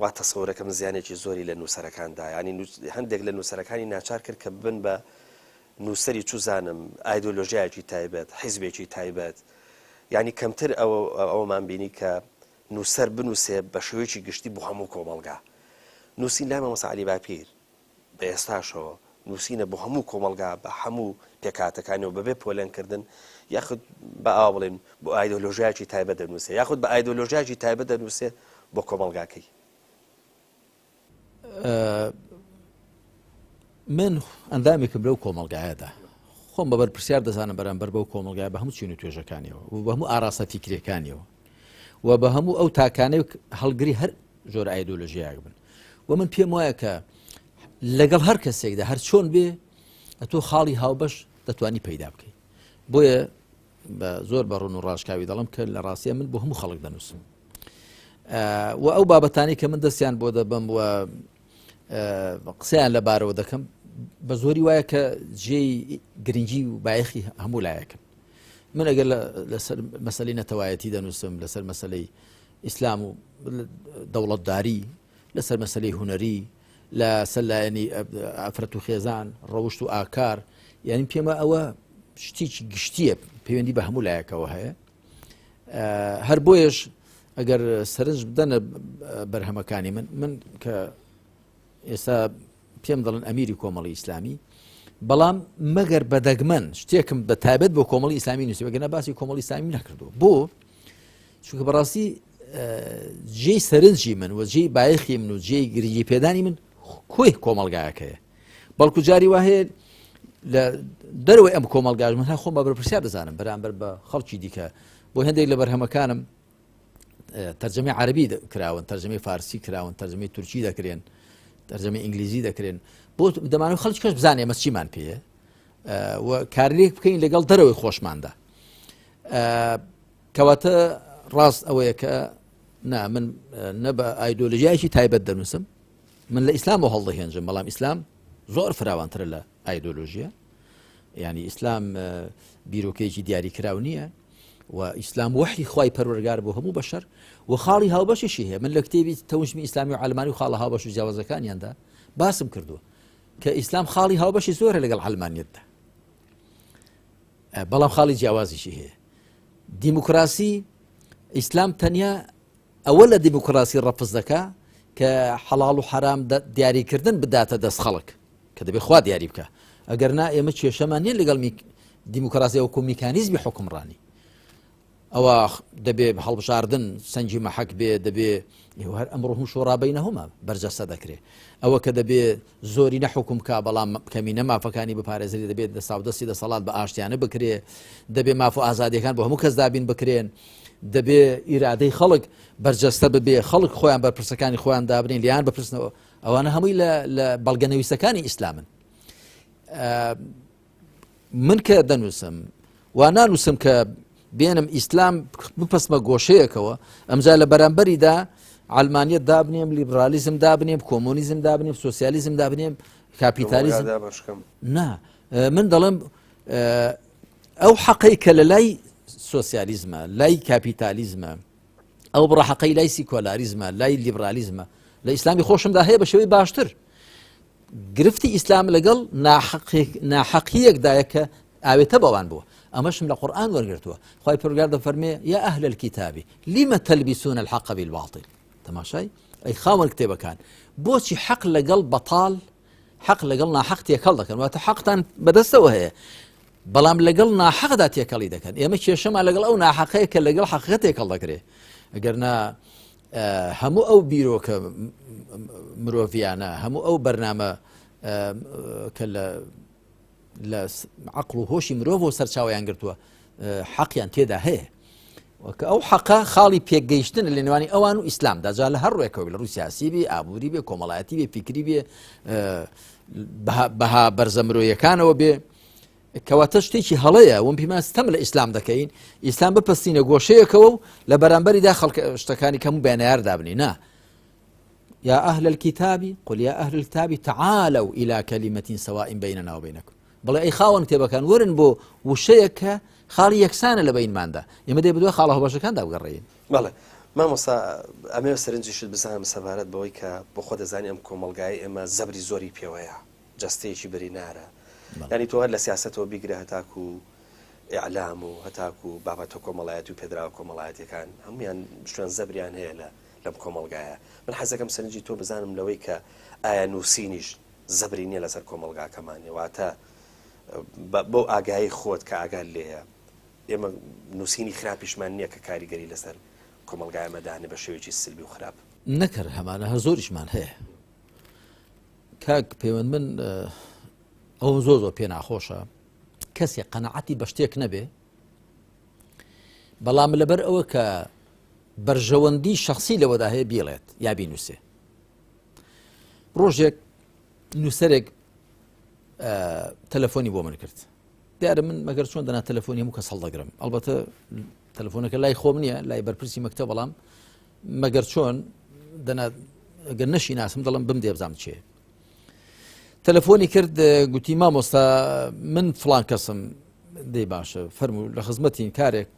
وا تەسەورەکەم زیانێکی زۆری لە نووسەرەکان دا، یانی هەندێک لە نووسەرەکانی ناچار کرد کە ببن بە نووسەری چوزانم ئایدۆلۆژیایەکی تایبەت، حیزبێکی تایبەت، یانی کەمتر ئەوەمان بینی کە نووسەر بنووسێ بە شێوەیەکی گشتی بۆ هەموو کۆمەڵگا. نووسین لای مامۆستا عەلی باپیر بە ئێستاشەوە نووسینە بۆ هەموو کۆمەڵگا بە هەموو پێکهاتەکانیەوە بەبێ پۆلێن کردن یاخود بە ئاوا بڵێن بۆ ئایدۆلۆژیایەکی تایبەت دەنووسێ یاخود بە ئایدۆلۆژیایەکی تایبەت دەنووسێ بۆ کۆمەڵگاکەی. من ئەندامێکم لەو کۆمەڵگایەدا خۆم بە بەرپرسیار دەزانم بەرامبەر بەو کۆمەڵگای بە هەموو چین و توێژەکانیەوە و بە هەموو ئاراستە فیکرەکانیەوە و بە هەموو ئەو تاکانەی هەڵگری هەر جۆرە ئایدۆلۆژیایەک بن و من پێم وایە کە لەگەڵ هەر کەسێکدا هەر چۆن بێ ئەتۆ خاڵی هاوبەش دەتوانی پەیدا بکەیت بۆیە بە زۆر بە ڕون و ڕاشکاوی دەڵم کە لە ڕاستیە من بۆ هەموو خەڵک دەنووسم و ئەو بابەتانی کە من دەستیان بۆ دەبم و قسەیان لەبارەوە دەکەم بە زۆری وایە کە جێی گرنگی و بایەخی هەموو لایەکن من ئەگەر لەسەر مەسلی نەتەوایەتی دەنووسم لەسەر مەسلەی ئیسلام و دەوڵەتداری، لەسەر مەسەلەی هونەری، لەسەر لایەنی ئافرەت و خێزان، ڕەوشت و ئاکار، یانی پێمە ئەوە شتێکی گشتیە پەیوەندی بە هەموو لایەکەوە هەیە. هەر بۆیەش ئەگەر سەرنج بدەنە بەرهەمەکانی من من کە ئێستا پێم دەڵێن ئەمیری کۆمەڵی ئیسلامی بەڵام مەگەر بە دەگمەن شتێکم بە تایبەت بۆ کۆمەڵی ئیسلامی نووسی بەگەنە باسی کۆمەڵی ئیسلامی نەکردو بۆ چونکە بەڕاستی جێی سەرنجی من و جێی بایەخی من و جێی گرنگی پێدانی من کۆی کۆمەڵگایەکەیە بەڵکو جاری وا هەیە. لە دەرەوەی ئەم کۆمەڵگاش من هەر خۆم بە بەرپرسیار دەزانم بەرامبەر بە خەڵکی دیکە بۆ هەندێک لە بەرهەمەکانم تەرجەمەی عەربی کراون تەرجەمەی فارسی کراون تەرجەمەی تورکی دەکرێن تەرجەمەی ئینگلیزی دەکرێن بۆ دەمانەوە خەڵکی کەش بزانێ ئێمە چیمان پێیە و کارلێک بکەین لەگەڵ دەرەوەی خۆشماندا کەواتە ڕاست ئەوەیە کە نا من نە بە ئایدۆلژیایکی تایبەت دەنووسم من لە ئیسلام و هەڵدەهێنجم بەڵام ئیسلام زۆر فراوانترە لە ئایدۆلۆژیە ینی ئیسلام بیرۆکەیەکی دیاریکراو نییە و ئیسلام وەحی خوای پەروەرگار بۆ هەموو بەشەر و خاڵی هاوبەشیشی هەیە من لە کتێبی تەوژمی ئیسلامی و عەلمانی و خاڵە هاوبەش و جیاوازەکانیاندا باسم کردووە کە ئیسلام خاڵی هاوبەشی زۆرە لەگەڵ عەلمانیەتدا بەڵام خاڵی جیاوازیشی هەیە دیموکراسی ئیسلام تەنیا ئەوە لە دیموکراسی ڕەفز دەکا کە حەڵاڵ و حەرام دیاریکردن بداتە دەست خەڵک کە دەبێ خوا دیاری بکە ئەگەر نا ئێمە کێشەمان نییە لەگەڵ دیموکراسی وەکو میکانیزمی حکومڕانی ئەوە دەبێ هەڵبژاردن سەنگی مەحەک بێ دەبێ هەر ئەمڕۆ هم شۆڕا بینەهما بەرجەستە دەکرێ ئەوە کە دەبێ زۆری نەحکوم کا بەڵام کەمینە مافەکانی بپارێزری دەبێت دەساودەستی دەسەڵات بە ئاشتیانە بکرێ دەبێ ماف و ئازادیەکان بۆ هەموو کەس دابین بکرێن دەبێ ئیرادەی خەڵک بەرجەستە ببێ خەڵک خۆیان بەرپرسەکانی خۆیان دابنین لیان بپرسنەوە ئەوانە هەمووی لە بەڵگەنەویستەکانی ئیسلامن من کە دەنووسم وا نانووسم کە بێنم ئیسلام بپەسمە گۆشەیەکەوە ئەمجا لە بەرامبەریدا عەلمانیەت دابنێم لیبرالیزم دابنێم کۆمۆنیزم دابنێم سۆسیالیزم دابنێم کاپیتالیزم نا من دەڵێم ئەو حەقەی کە لە لای سۆسیالیزمە لای کاپیتالیزمە ئەو بڕە حەقەی لای سیکۆلاریزمە لای لیبرالیزمە لە ئیسلامی خۆشمدا هەیە بە شێوەی باشتر گرفتی ئیسلام لەگەڵ ناحەقیەکدایە کە ئاوێتە بەوان بووە ئەمەشم لە قورآن وەرگرتووە خوای پەروەردگار دەفەرمێ یا أهل الكتاب لم تلبسون الحق بالباطل تەماشای ئەی خاوەن کتێبەکان بۆچی حەق لەگەڵ بەتاڵ حەق لەگەڵ ناحەق تێکەڵ دەکەن واتە حەقتان بەدەستەوە هەیە بەڵام لەگەڵ ناحەقدا تێکەڵی دەکەن ئێمە کێشەمان لەگەڵ ئەو ناحەقەیە کە لەگەڵ حەقەکە تێکەڵ دەکرێت ئەگەر نا هەموو ئەو بیرۆکە مرۆڤیانە هەموو ئەو بەرنامە کە لە لە عقل و هۆشی مرۆڤ و سەرچاویان گرتووە حەقیان تێدا هەیە وەکە ئەو حەقە خاڵی پێکگەیشتن لە نێوانی ئەوان و ئیسلامدا جا لە هەر ڕێکەوە لە ڕووی سیاسی بێ ئابووری بێ کۆمەڵایەتی بێ فیکری بێ بەها بەرزە مرۆیەکانەوە بێ کەواتە شتێکی هەڵەیە وم پیمان ستەم لە ئیسلام دەکەین ئیسلام بپەستینە گۆشەیەکەوە و لە بەرامبەریدا خەڵک شتەکانی کەم و بەنیار دابنی نا يا أهل الكتاب قل يا أهل الكتاب تعالوا إلى كلمة سواء بيننا وبينكم بڵێ ئەی خاوەن کتێبەکان وەرن بۆ وشەیەک کە خاڵی یەکسانە لە بینماندا ئێمە دێ بدوای خاڵە هاوبەشەکاندا بگەڕێین. بەڵێ مامۆستا ئەمەوێ سەرنجیشت بزانم سەبارەت بەوەی کە بۆ خۆت دەزانی ئەم کۆمەڵگایەی ئێمە زەبری زۆری پێوەیە جەستەیەکی برینارە یانی تۆ هەر لە سیاسەتەوە بیگرە هەتاکو ئیعلام و هەتاکو بابەتە کۆمەڵایەتی و پێدراوە کۆمەڵایەتیەکان هەمویان شوێن زەبریان هەیە لە لەم کۆمەڵگایە من حەزەکەم سەرنجی تۆ بزانم لەوەی کە ئایا نووسینیش زەبری نییە لەسەر کۆمەڵگاکەمان واتە بەو ئاگایی خۆت کە ئاگات لێیە ئێمە نووسینی خراپیشمان نییە کە کاریگەری لەسەر کۆمەڵگای ئێمە دانێ بە شێوەیەکی سلبی و خراپ. نەکەر هەمانە هەر زۆریشمان هەیە کاک پەیوەند من ئەوم زۆر زۆر پێ ناخۆشە کەسێک قەنەعەتی بە شتێک نەبێ بەڵام لەبەر ئەوە کە بەرژەوەندی شخصی لەوەدا هەیە بیڵێت یا بینوسێ ڕۆژێک نووسەرێک تەلەفۆنی بۆ من کرد دیارە من مەگەر چۆن دەنا تەلەفۆنی هەموو کەس هەڵدەگرم ئەڵبەتە تەلەفۆنەکە لای خۆم نییە لای بەرپرسی مەکتە بەڵام مەگەر چۆن دەنا گەر نەشی ناسم دەڵم بم دێبزانام چێ تەلەفۆنی کرد گوتی مامۆستا من فلان کەسم دەی باشە فەرموو لە خزمەتین کارێک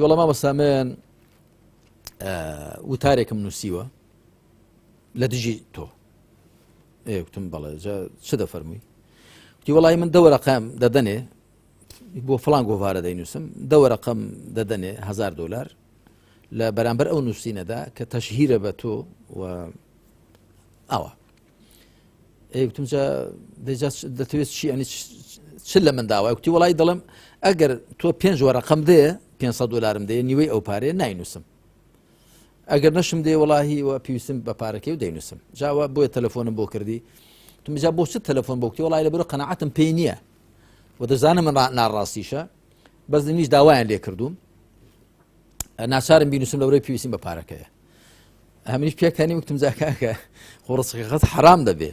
وڵە مامۆستا من وتارێکم نووسیوە لە دژی تۆ گوتم بەڵێ چ دەفەرمووی وتی وەڵی من دەوەرەقەم دەدەنێ بۆ فلان گۆڤارە دەینووسم دەوەرەقەم دەدەنێ هزار دلار لە بەرامبەر ئەو نووسینەدا کە تەشهیرە بە تۆ و ئاوا گوتم دەتەوێت چی ئەنی چ لە من داوای گوتی وڵی دەڵم ئەگەر تۆ پێنج وەرەقەم دێ 500 دلارم دێ نیوەی ئەو پارەیە ناینووسم ئەگەر نەشم دێ وەڵاهی وە پێویستم بە پارەکەی و دەینووسم جاوە بۆیە تەلەفۆنم بۆ کردی. وتم جا بۆ چ تەلەفۆن بۆ کتی وەڵای لەبەرو قەناعەتم پێی نییە و دەزانم من ناڕاستیشە بەس منیش داوایان لێ کردوم ناچارم بینوسم لەورەی پێویستیم بە پارەکەیە هەمنیش پێکانی وتم جا کاکە خۆ ڕزقەکەت حرام دەبێ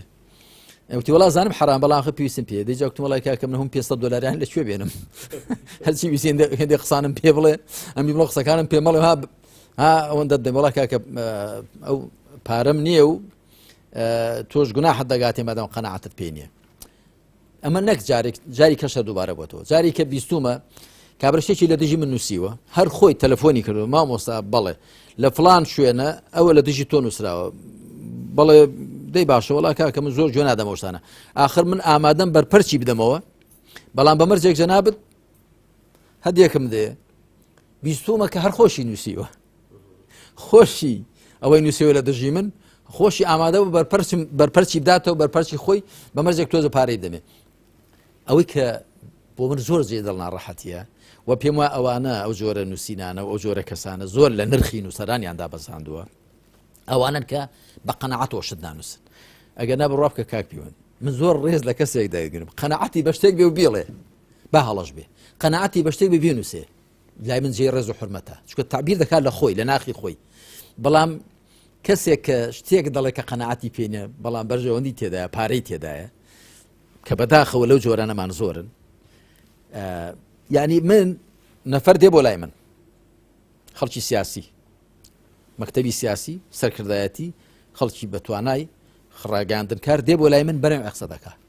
وتی وڵا زانم حرام بەڵام خە پێویستم پێ دەی جا وتم وڵای کاکە من هم 500 دلاریان لە کوێ بێنم هەرچی ویستی هێندێک قسانم پێ بڵێ ئەمی بڵۆ قسەکانم پێ مەڵێ ها ها ئەوەندە دەم وڵا کاکە ئەو پارەم نییە و تۆش گوناحت دەگاتێ مادەم قەناعەتت پێ نییە ئەمە نەک جارێک جاری کەشە دووبارە بۆتەوە جاری کە بیستومە کابرا شتێکی لە دژی من نووسیوە هەر خۆی تەلەفۆنی کردو مامۆستا بەڵێ لە فلان شوێنە ئەوە لە دژی تۆ نووسراوە بەڵێ دەی باشە وڵا کاکە من زۆر گوێ نادەمەوە شتانە آخر من ئامادەم بەرپەرچی بدەمەوە بەڵام بە مەرجێک جەنابت هەدێکم دێ بیستومە کە هەر خۆشی نووسیوە خۆشی ئەوەی نووسیوە لە دژی من خۆشی ئامادە بوو بەرپەرچم بەرپەرچی بداتەوە بەرپەرچی خۆی بە مەرجێک تۆزە پارەی بدەمێ ئەوەی کە بۆ من زۆر جێ دڵ ناڕەحەتیە و پێم وایە ئەوانە ئەو جۆرە نووسینانە و ئەو جۆرە کەسانە زۆر لە نرخی نووسەرانیان دابەزاندووە ئەوانن کە بە قەنەعەتەوە شت نانووسن ئەگەر نا بڕوا بکە کاک پیوەند من زۆر ڕێز لە کەسێک دەگرم قەنەعەتی بە شتێک بێ و بیڵێ با هەڵەش بێ قەنەعەتی بە شتێک بێ بینووسێ لای من جێی ڕێز و حورمەتە چونکە تعبیر دەکات لە خۆی لە ناخی خۆی بەڵام کەسێک کە شتێک دەڵێ کە قەنەعەتی پێ نیە بەڵام بەرژەوەندی تێدایە پارەی تێدایە کە بەداخەوە لەو جۆرانەمان زۆرن یعنی من نەفەر دێ بۆ لای من خەڵکی سیاسی مەکتتەبی سیاسی سەرکردایەتی خەڵکی بەتوانای خڕاگەاندنکار دێ بۆ لای من بەرەم قسە دەکات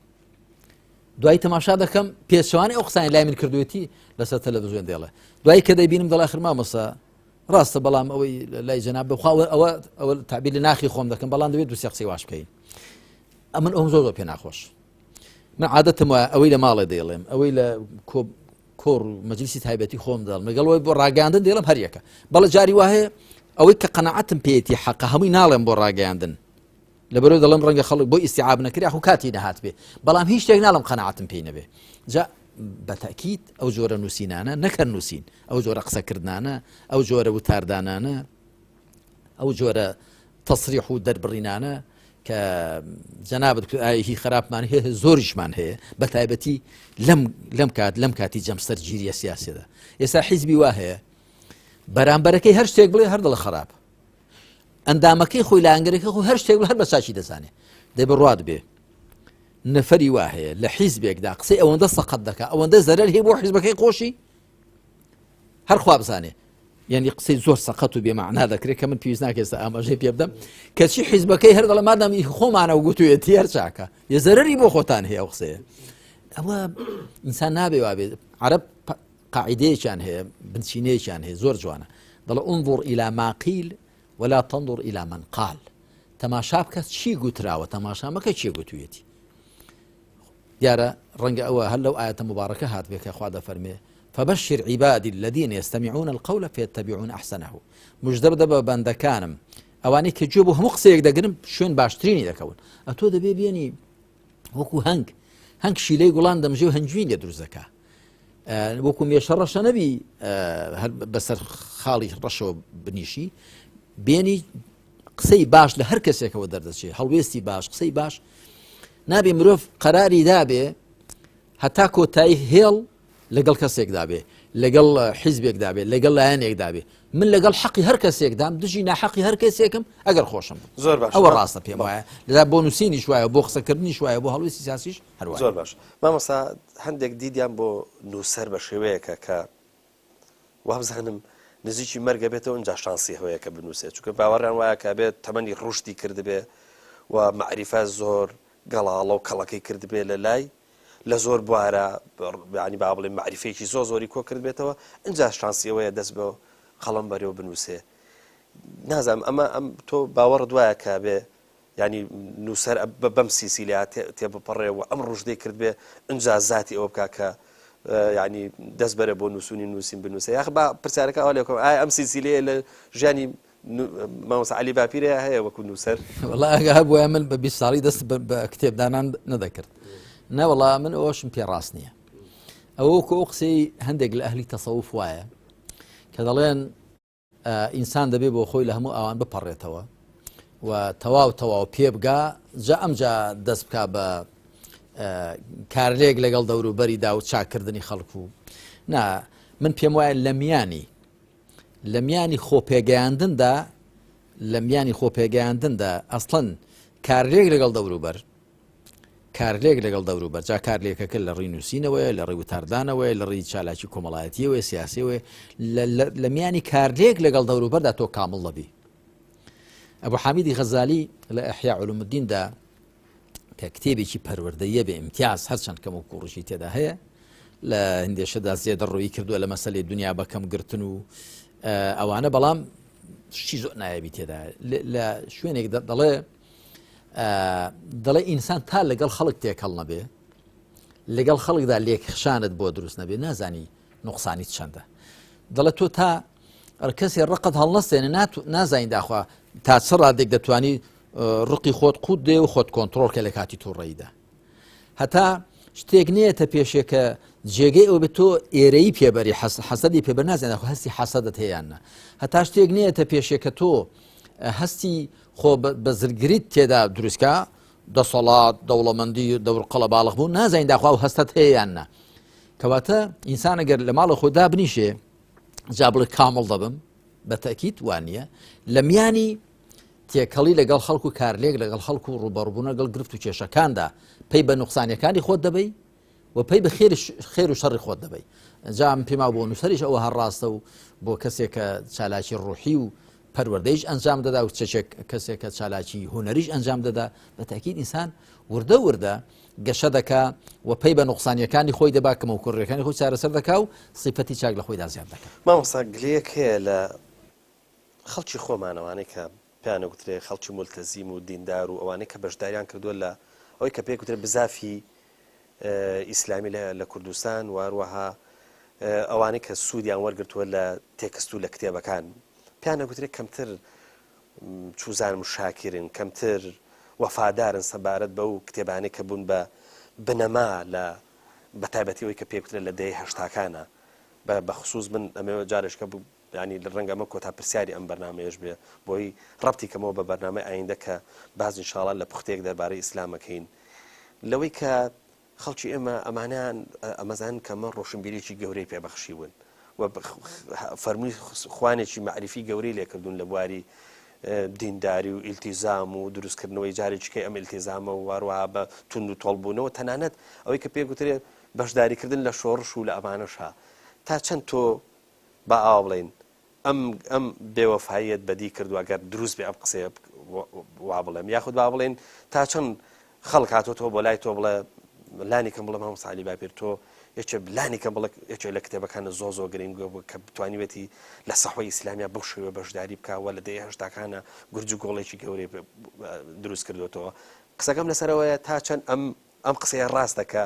دوایی تەماشا دەکەم پێچەوانەی ئەو قسانی لای من کردوێتی لەسەر تەلەڤزیۆن دێڵێ دوایی کە دەیبینم دەڵێ آخر مامۆستا ڕاستە بەڵام ئەوەی لای جەناب بخوا ئەوە ئەوە تعبیر لە ناخی خۆم دەکەم بەڵام دەبێت دوو سێ قسەی واش بکەین ئەمن ئەوم زۆر زۆر پێ ناخۆش من عادەتم وایە ئەوەی لە ماڵێ دەیڵێم ئەوەی لە کۆڕ و مەجلیسی تایبەتی خۆم دەڵم لەگەڵ ئەوەی بۆ ڕاگەاندن دەڵم هەریەکە بەڵێ جاری وا هەیە ئەوەی کە قەنەعەتم پێیەتی حەقە هەمووی ناڵێم بۆ ڕاگەیاندن لەبەرئەوەی دەڵێم ڕەنگە خەڵک بۆی ئیستیعاب نەکرێ ئاخۆ کاتی نەهاتبێ بەڵام هیچ شتێک ناڵێم قەناعەتم پێی نەبێ جا بە تەئکید ئەو جۆرە نووسینانە نەکەن نووسین ئەو جۆرە قسەکردنانە ئەو جۆرە وتاردانانە ئەو جۆرە تەسریح و دەربڕینانە کە جەنابت هی خراپمان هەیە زۆریشمان هەیە بە تایبەتی لەم لەم کات لەم کاتی جەمسەر گیریە سیاسیدا ئێستا حیزبی وا هەیە بەرامبەرەکەی هەر شتێک بڵێ هەر دڵە خراپ ئەندامەکەی خۆی لایەنگرەکەی خۆی هەر شتێک هەر بە چاکی دەزانێ دەی بڕوات بێ نەفەری وا هەیە لە حیزبێکدا قسەی ئەوەندە سەقەت دەکا ئەوەندە زەرەر هەیە بۆ حیزبەکەی خۆشی هەر خوا بزانێ یعنی قسەی زۆر سەقەت و بێمەعنا دەکرێت کە من پێویست ناکێستا ئاماژەی پێ بدەم کەچی حیزبەکەی هەر دەڵێ مادام ئی خۆمانە و گوتوێتی هەر چاکە یە زەرەری بۆ خۆتان هەیە ئەو قسەیە ئەوە ئینسان نابێ وابێت عەرەب قاعیدەیەکیان هەیە بنچینەیەکیان هەیە زۆر جوانە دەڵێ انظر الى ما قیل ولا تنظر الى من قال تەماشا بکە چی گوتراوە تەماشا مەکە کێ گوتویەتی دیارە ڕەنگە ئەوە هەر لەو ئاەتە مبارەکە هات بێ کە خوا دەفەرمێ فبشر عبادی الذين يستمعون القول فيتبعون احسنه مژدە بدە بە بەندەکانم ئەوانەی کە گوێ بۆ هەموو قسەیەک دەگرن شوێن باشترینی دەکەون ئەتۆ دەبێ بێنی وەکو هەنگ هەنگ شیلەی گوڵان دەمژێ و هەنگوین لێ دروست دەکا وەکو مێشە ڕەشە نەبی هەر بەسەر خاڵی ڕەشەوە بنیشی بێنی قسەی باش لە هەر کەسێکەوە دەردەچێ هەڵوێستی باش قسەی باش نابێ مرۆڤ قەراری دابێ هەتا کۆتایی هێڵ لەگەڵ کەسێکدا بێ لەگەڵ حیزبێکدا بێ لەگەڵ لایەنێکدا بێ من لەگەڵ حەقی هەر کەسێکدام دژی ناحەقی هەر کەسێکم ئەگەر خۆشم زۆر باش ئەوە ڕاستە پێم وایە لە بۆ نووسینیش وایە بۆ قسەکردنیش وایە بۆ هەڵوێستی سیاسیش هەر وایە زۆر باش مامۆستا هەندێک دیدیان بۆ نووسەر بە شێوەیەکە کە وابزانم نزیکی مەرگە بێتەوە ئینجا شانسی هەیە کە بنووسێت چونکە باوەڕیان وایە کە بێت تەمەنی ڕوشدی کردبێ و مەعریفە زۆر گەڵاڵە و کەڵەکەی کردبێ لە لای لە زۆر بوارە یانی با بڵێم مەعریفەیەکی زۆر زۆری کۆ کردبێتەوە ئینجا شانسی ئەوەیە دەست بە قەڵەم بەرێ و بنووسێ نازانم ئەمە ئەم تۆ باوەڕت وایە کە بێ یانی نووسەر بەم سیسیلیا تێبپەڕێ و ئەم ڕژدەی کردبێ ئینجا زاتی ئەوە بکا کە یعنی دەست بەرە بۆ نووسونی نووسین بنووسێ یاخ با پرسیارەکە ئەوە لێکم ئایا ئەم سیسیلەیە لە ژیانی مامۆستا عەلی باپیرەیە هەیە وەکو نووسەر؟ وەڵا ئەگە هەبووایە من بە 20 ساڵی دەست بە کتێبدانان نەدەکرد نەوەڵا من ئەوەشم پێ ڕاست نییە ئەوە وەکو ئەو قسەی هەندێک لە ئەهلی تەسەوف وایە کە دەڵێن ئینسان دەبێ بۆ خۆی لە هەموو ئەوان بپەڕێتەوە. و تەواو تەواو پێ بگا جا ئەمجا دەست بکا بە کارلێک لەگەڵ دەوروبەریدا و چاکردنی خەڵک و نا من پێم وایە لە میانی لە میانی خۆپێگەیاندندا لە میانی خۆپێگەیاندندا ئەسڵەن کارلێک لەگەڵ دەوروبەر کارلێک لەگەڵ دەوروبەر جا کارلێکەکە لە ڕێی نووسینەوەیە لە ڕێی وتاردانەوەیە لە ڕێی چالاکی کۆمەڵایەتیەوەی سیاسیەوەی لە میانی کارلێک لەگەڵ دەوروبەردا تۆ کامڵ دەبی ئەبو حامیدی غەزالی لە ئەحیا علوم الدیندا کە کتێبێکی پەروەردەیە بێ امتیاز هەرچەند کەم و کوڕشی تێدا هەیە لە هەندێشەدا زێدە ڕووی کردووە لە مەسلەی دنیا بەکەم گرتن و ئەوانە بەڵام شتی زۆر نایەبی تێدا لە شوێنێک دەڵێ دەڵێ ئینسان تا لەگەڵ خەڵک تێکەڵ نەبێ لەگەڵ خەڵکدا لێکخشانت بۆ دروست نەبێ نازانی نوقسانی چەندە دەڵێ تۆ تا کەسێ ڕقت هەڵنەستێنێ نازانین داخوا تا چ ڕادێک دەتوانی ڕقی خۆت قوت دێ و خۆت کۆنتترۆل کە لە کاتی تووڕەیدا هەتا شتێک نێتە پێشێ کە جێگەی ئەو بێت تۆ ئێرەی پێبەری حەسەدی پێبەر نازانێت خۆ هەستی حەسەدت هەیەیانە هەتا شتێک نێتە پێشێ کە تۆ هەستی خۆ بەزرگریت تێدا دروستکە دەسەڵات دەوڵەمەندی دەور قەڵەباڵغ بوو نازانین داخوا و هەستت هەیەیان نا کەواتە ئینسان ئەگەر لە ماڵە خۆ دابنیشێ جا بڵێ کامڵ دەبم بە تەکیت وانە لە میانی تێکەڵی لەگەڵ خەڵک و کارلێک لەگەڵ خەڵک و ڕوبەڕبوون لەگەڵ گرفت و کێشەکاندا پێی بە نوقسانەکانی خۆت دەبەی و پێی بە خێر و شەڕی خۆت دەبەی جا من پێما بۆ نووسەریش ئەوە هەر ڕاستە و بۆ کەسێک کە چالاکی ڕوحی و پەروەردەیش ئەنجام دەدا و چەچێک کەسێک کە چالاکی هونەریش ئەنجام دەدا بە تاکید ئینسان وردە وردە گەشە دەکا و پەی بە نوقسانیەکانی خۆی دەبا کەموکوڕیەکانی خۆی چارەسەر دەکا و سیفەتی چاک لە خۆیدا زیاد دەکا. مامۆستا گلەیەک هەیە لە خەڵکی خۆمان ئەوانەی کە پێیان ئەگوترێ خەڵکی مولتەزیم و دیندار و ئەوانەی کە بەشداریان کردووە لە ئەوەی کە پێی گوترێ بزافی ئیسلامی لە کوردستان و هەروەها ئەوانەی کە سوودیان وەرگرتووە لە تێکست و لە کتێبەکان پێیان ئەگوترێ کەمتر چوزانم شاکرن، کەمتر وەفادارن سەبارەت بەو کتێبانەی کە بوون بە بنەما لە بە تایبەتی ئەوەی کە پێی گوترێت لە دەیەی هەشتاکانە بە بە خسووس من ئەمەوێ جارێکە یانی ڕەنگە ئەمە کۆتا پرسیاری ئەم بەرنامەیەش بێ بۆی ڕەبتی کەمەوە بە بەرنامەی ئایندە کە باز ئینشاڵا لە پوختەیەک دەربارەی ئیسلامەکەین لەوەی کە خەڵکی ئێمە ئەمانەیان ئەمەزانن کە ئەمە ڕۆشنبیریی گەورەی پێ بەخشیون و فەرمووی خوانێکی مەعریفی گەورەی لێکردوون لە بواری دینداری و ئیلتیزام و دروستکردنەوەی جارێکی کەی ئەم ئیلتیزامە و هەروەها بە توند و تۆڵبوونەوە تەنانەت ئەوەی کە پێ گوترێ بەشداریکردن لە شۆڕش و لە ئەمانەشا تا چەند تۆ با ئاوا بڵێین ئەم ئەم بێوەفاییەت بەدی کردووە گەر دروست بێ ئەم قسەیە وا بڵێم یاخود با بڵێین تا چەند خەڵک هاتۆتەوە بۆ لای تۆ بڵێ لانی کەم بڵێ مامۆستا عەلی باپیر تۆ یەکێ لانی کەم بڵێ یەکێ لە کتێبەکانە زۆر زۆر گرنگ بوو کە بتوانیوێتی لە سەحوەی ئیسلامیا بەو شێوە بەشداری بکا و لە دەیەی هەشتاکانە گورج و گۆڵێکی گەورەی دروست کردوێتەوە قسەکەم لەسەرەوەیە تا چەند ئەم ئەم قسەیە ڕاستە کە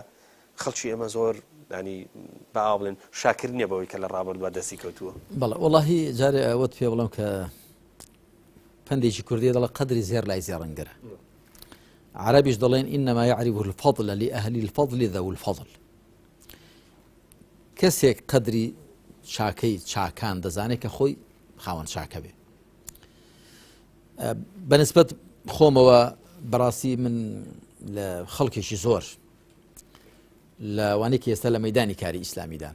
خەڵکی ئێمە زۆر ینی با ئاوا بڵێن شاکر نییە بەوەی کە لە ڕابردووە دەستی کەوتووە. بەڵێ وەڵاهی جارێ ئەوەت پێ بڵێم کە پەندێکی کوردی دەڵێ قەدری زێر لای زێڕنگرە عربیش دەڵێن إنما يعرف الفضل لأهل الفضل ذو الفضل کەسێک قەدری چاکەی چاکان دەزانێت کە خۆی خاوەن چاکە بێ بەنسبەت خۆمەوە بەڕاستی من لە خەڵکێکی زۆر لەوانێکی ئێستا لە مەدانی کاری ئیسلامیدا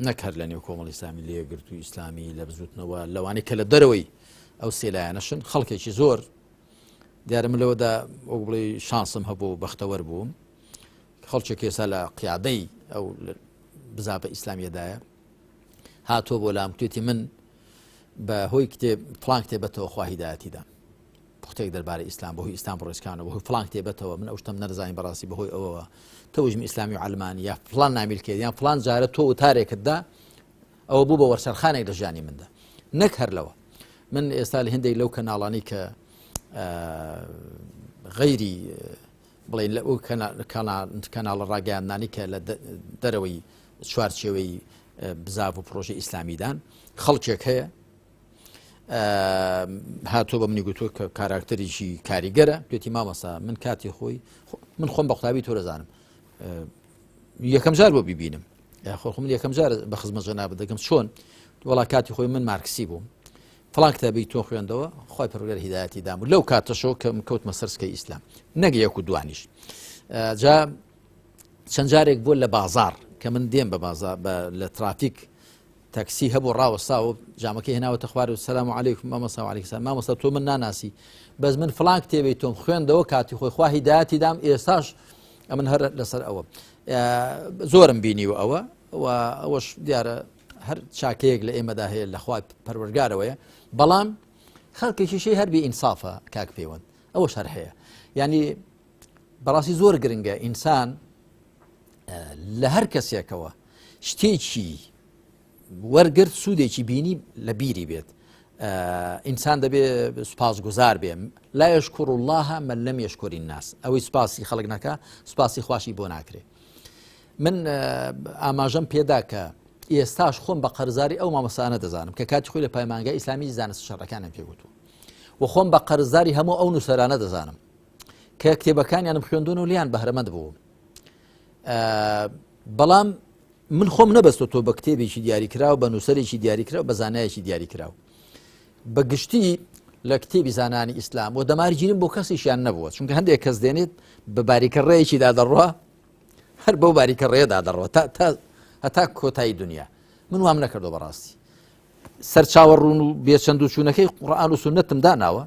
نەک هەر لە نێو کۆمەڵ ئیسلامی لێگرت و ئیسلامی لە بزوتنەوە لەوانەیە کە لە دەرەوەی ئەو سێلایەنەشن خەڵکێکی زۆر دیارە من لەوەدا وەک بڵێ شانسم هەبوو بەختەوەر بووم خەڵکێک ئێستا لە قیادەی ئەو بزاپە ئیسلامیەدایە هاتووە بۆ لام توێتی من بە هۆی کتێب فلان کتێبەتەوە خوا هیدایەتی دام پوختێک دەربارەی ئیسلام بەهۆی ئیسلام ڕێزکانەوە بەهۆی فلان کتێبەتەوە من ئەو شتەم نەرزانی بەڕاستی بەهۆی ئەوەوە تەوژمی ئیسلامی و عەلمانی یا فلان نامیلکێت یان فلان جارە تۆ وتارێکت دا ئەوە بوو بە وەرچەرخانێک لە ژیانی مندا نەک هەر لەوە من ئێستا لە هەندێک لەو کەناڵانی کە غەیری بڵین لە ئەو کەناڵە ڕاگەیاندنانی کە لە دەرەوەی چوارچێوەی بزاڤ و پرۆژەی ئیسلامیدان خەڵکێک هەیە هاتۆ بە منی گوتووە کە کاراکتەرێکی کاریگەرە پێتی مامەسا من کاتی خۆی من خۆم بە قوتابی تۆ دەزانم یەکەم جار بۆ ببینم یاخۆ من یەکەم جار بە خزمە جەنابت دەگەم چۆن وڵا کاتی خۆی من مارکسی بووم. فڵان کتابی تۆ خوێندەوە خوای پەروەردگار هیدایەتی دام و لەو کاتەشەوە کە من کەوتمە سەر سکەی ئیسلام نەک یەک و دوانیش جا چەند جارێک بۆ لە بازار کە من دێم بە بازار لە ترافیک تەکسی هەبوو ڕاوەستاوە جامەکەی هێناوەتە خوار و سلام علیکم مامۆستا و علیکم سلام مامۆستا تۆ من ناناسی بەس من فڵان کتێبی تۆم خوێندەوە کاتی خۆی خوا هیدایەتی دام ئێستاش ئەمن هەر لەسەر ئەوە زۆرم بینیوە ئەوە و ئەوەش دیارە هەر چاکەیەک لە ئێمەدا هەیە لە خوای پەروەرگارەوەیە بەڵام خەڵکێکیشی هەر بێ ئینسافە کاک پەیوەند ئەوەش هەر هەیە یعنی بەڕاستی زۆر گرنگە ئینسان لە هەر کەسێکەوە شتێکی وەرگرت سوودێکی بینی لە بیری بێت ئینسان دەبێ سوپاس گوزار بێ لا يشكر الله من لم يشكر الناس ئەوەی سوپاسی خەڵک نەکا سوپاسی خواشی بۆ ناکرێ من ئاماژەم پێدا کە ئێستاش خۆم بە قەرزاری ئەو مامۆستانە دەزانم کە کاتی خۆی لە پەیمانگای ئیسلامی زانست شەرعەکانم پێگوتووە و خۆم بە قەرزاری هەموو ئەو نووسەرانە دەزانم کە کتێبەکانیانم خوێندون و لیان بەهرەمەند بووم بەڵام من خۆم نەبەستۆ تۆ بە کتێبێکی دیاریکراو بە نووسەرێکی دیاریکراو بە زانایەکی دیاریکراو بە گشتی لە کتێبی زانانی ئیسلام و دەمارگیرم بۆ کەسیشیان نەبووە چونکە هەندێک کەس دێنێت بە باریکە ڕێیەکیدا دەڕوا هەر بەو باریکە ڕێدا دەڕۆ تا تا هەتا کۆتایی دنیا من وام نەکردو بەڕاستی سەرچاوە ڕوون و بێچەند و چوونەکەی قورآن و سنتم داناوە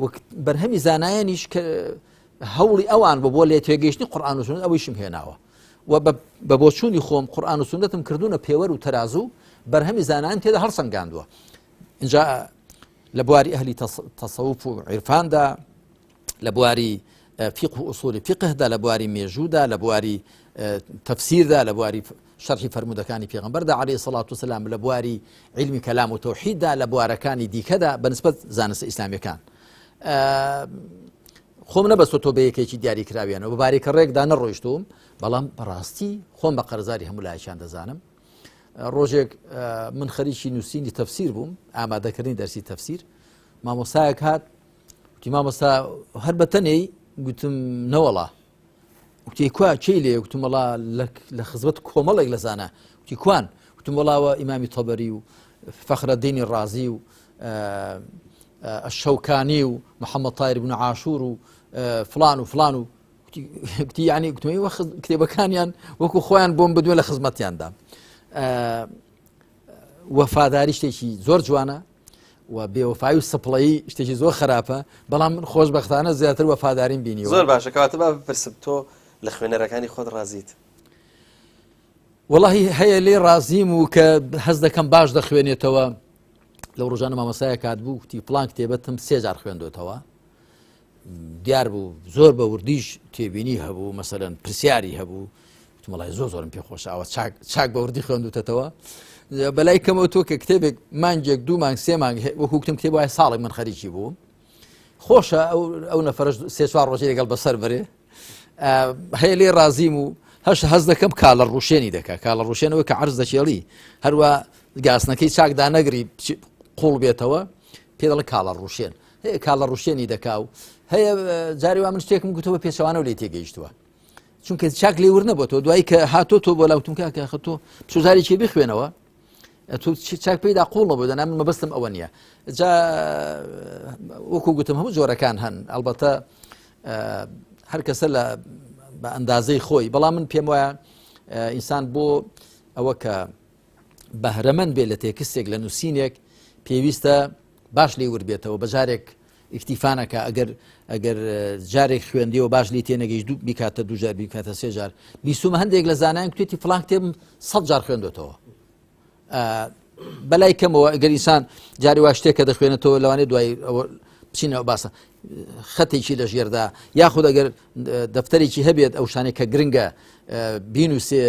وەک بەرهەمی زانایانیش کە هەوڵی ئەوان بۆ بۆ لێ تێگەیشتنی قورآن و سنت ئەوەیشم هێناوە و بە بۆچوونی خۆم قورآن و سنتم کردوونە پێوەر و تەرازوو بەرهەمی زانایان تێدا هەڵسەنگاندووە اینجا لە بواری ئەهلی تەسەوف و عیرفاندا لە بواری فیقه و ئوسولی فیقهدا لە بواری مێژوودا لە بواری تەفسیردا لە بواری شەرحی فەرموودەکانی پێغەمبەردا عەلەیهی سەڵات وسلام لە بواری عیلمی کەلام و تەوحیددا لە بوارەکانی دیکەدا بەنسبەت زانستە ئیسلامیەکان خۆم نەبەستۆ تۆ بە یەکێکی دیاری کراویانەوە بە باریکە ڕێکدا نەڕۆیشتوم بەڵام بەڕاستی خۆم بە قەرزاری هەموو لایەکیان دەزانم ڕۆژێک من خەریکی نووسینی تەفسیر بووم ئامادەکردنی دەرسی تەفسیر مامۆسایەک هات وتی مامۆستا هەر بە تەنێی گوتم نەوەڵا وتی کوا چی لێ گوتم وەڵا لە خزمەت کۆمەڵێک لە زانا وتی کوان گوتم وەڵاوە ئیمامی تەبەری و فەخرەدینی ڕازی و الشوکانی و محەممەد تایر بن عاشور و فلان و فلان و گوتی یعنی گوتم کتێبەکانیان وەکو خۆیان بۆم بدوێ لە خزمەتیاندا وەفاداری شتێکی زۆر جوانە و بێوەفایی و سپڵەیی شتێکی زۆر خراپە بەڵام من خۆشبەختانە زیاتر وەفاداریم بینیوە. زۆر باشە کەواتە با بپرسم تۆ لە خوێنەرەکانی خۆت ڕازیت؟ وەڵاهی هەیە لێ ڕازیم و کە هەست دەکەم باش دەخوێنێتەوە لەو ڕۆژانە مامۆسایە کات بوو وتی فڵان کتێبەتم سێ جار خوێندۆتەوە دیار بوو زۆر بە وردیش تێبینی هەبوو مەسەلەن پرسیاری هەبوو وتم وەڵای زۆر زۆرم پێ خۆشە ئەوە چاک چاک بە وردی خوێندوتەتەوە بەلای کەمەوە تۆ کە کتێبێک مانگێک دوو مانگ سێ مانگ وەکو وتم کتێب وایە ساڵێک من خەریکی بووم خۆشە ئەو ئەو نەفرش سێ چوار ڕۆژی لەگەڵ بەسەر بەرێ هەیە لێ ڕازیم و هەش هەز دەکەم کاڵە ڕوشێنی دەکا کاڵە ڕوشێنەوە کە عرز دەکێڵی هەروە گاسنەکەی چاکدا نەگری قوڵ بێتەوە پێ دەڵێ کاڵە ڕوشێن هەیە کاڵە ڕوشێنی دەکا و هەیە جاری وا من شتێکم گوتەوە پێچەوانەوە لێ تێگەیشتووە چونکە چاک لێ ور نەبووەوە دوایی کە هاتۆ تۆ بۆ لاوتم کاکە خە تۆ چزارێکی بخوێنەوە تۆ چاک پێیدا قوڵ نەبوو دەنا من مەبەستم ئەوە نییە جا وەکو گوتم هەموو جۆرەکان هەن ئەلبەتە هەر کەسە لە بە ئەندازەی خۆی بەڵام من پێم وایە ئینسان بۆ ئەوە کە بەهرەمەند بێ لە تێکستێک لە نووسینێک پێویستە باش لێ ورد بێتەوە بە جارێک ئیکتیفا نەکا ئەگەر ئەگەر جارێک خوێندیەوە باش لی تێنەگەیشت دوو بیکاتە دوو جار بیکاتە سێ جار بیسومە هەندێک لە زانایان کوتێتی فڵان کتێبم سەد جار خوێندۆتەوە بەلای کەمەوە ئەگەر ئینسان جاری وا شتێک کە دەخوێنێتەوە لەوانەیە دوای ئەوە بچینەوە باسە خەتێکی لە ژێردا یاخود ئەگەر دەفتەرێکی هەبێت ئەو شانێک کە گرنگە بینوسێ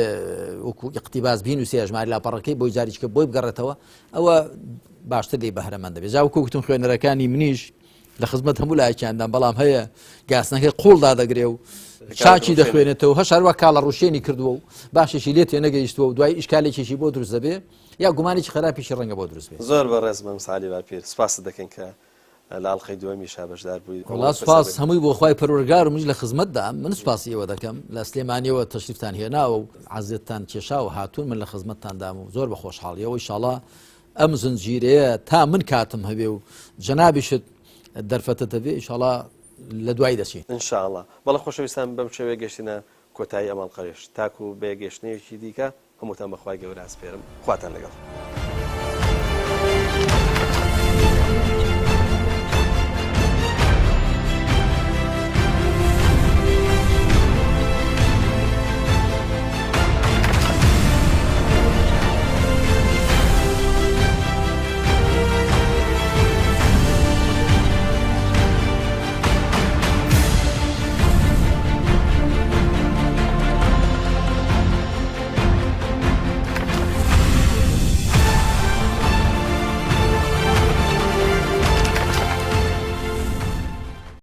وەکو اقتباس بینوسێ ژماری لاپەڕەکەی بۆی جاریچکە بۆی بگەڕێتەوە ئەوە باشتر لێی بەهرەمەند دەبێت جا وەکو گوتم خوێنەرەکانی منیش لە خزمەت هەموو لایەکیاندان بەڵام هەیە گاسنەکەی قوڵ دادەگرێ و چاکی دەخوێنێتەوە هەش هەروە کاڵە ڕوشێنی کردووە و باشێکی لێ تێنەگەیشتووە و دوای ئیشکالێکیشی بۆ دروست دەبێ یا گومانێکی خراپیشی ڕەنگە بۆ دروست بێت. زۆر بەڕێز مام سالی باپیر سوپاست دەکەین کە لە ئەڵقەی دووەمیشا بەشدار بووی. وەڵا سوپاس هەمووی بۆ خوای پەروەردگار و منیش لە خزمەتدام من سوپاسی ئێوە دەکەم لە سلێمانیەوە تەشریفتان هێناوە و عەزێتتان کێشاوە هاتوون من لە خزمەتتاندام و زۆر بە خۆشحاڵیەوە ئیشاڵا. ئەم زنجیرەیە تا من کاتم هەبێ و جەنابیشت دەرفەتت هەبێ ئیشەڵا لە دوای دەچین. ان شاء اللە بەڵێ خۆشەویستان بەم شێوەیە گەشتینە کۆتایی ئەم ئەڵقەیەش تاکو بەیەک گەشتنەیەکی دیکە هەمووتان بە خوای گەورە ئەسپێرم خواتان لەگەڵ.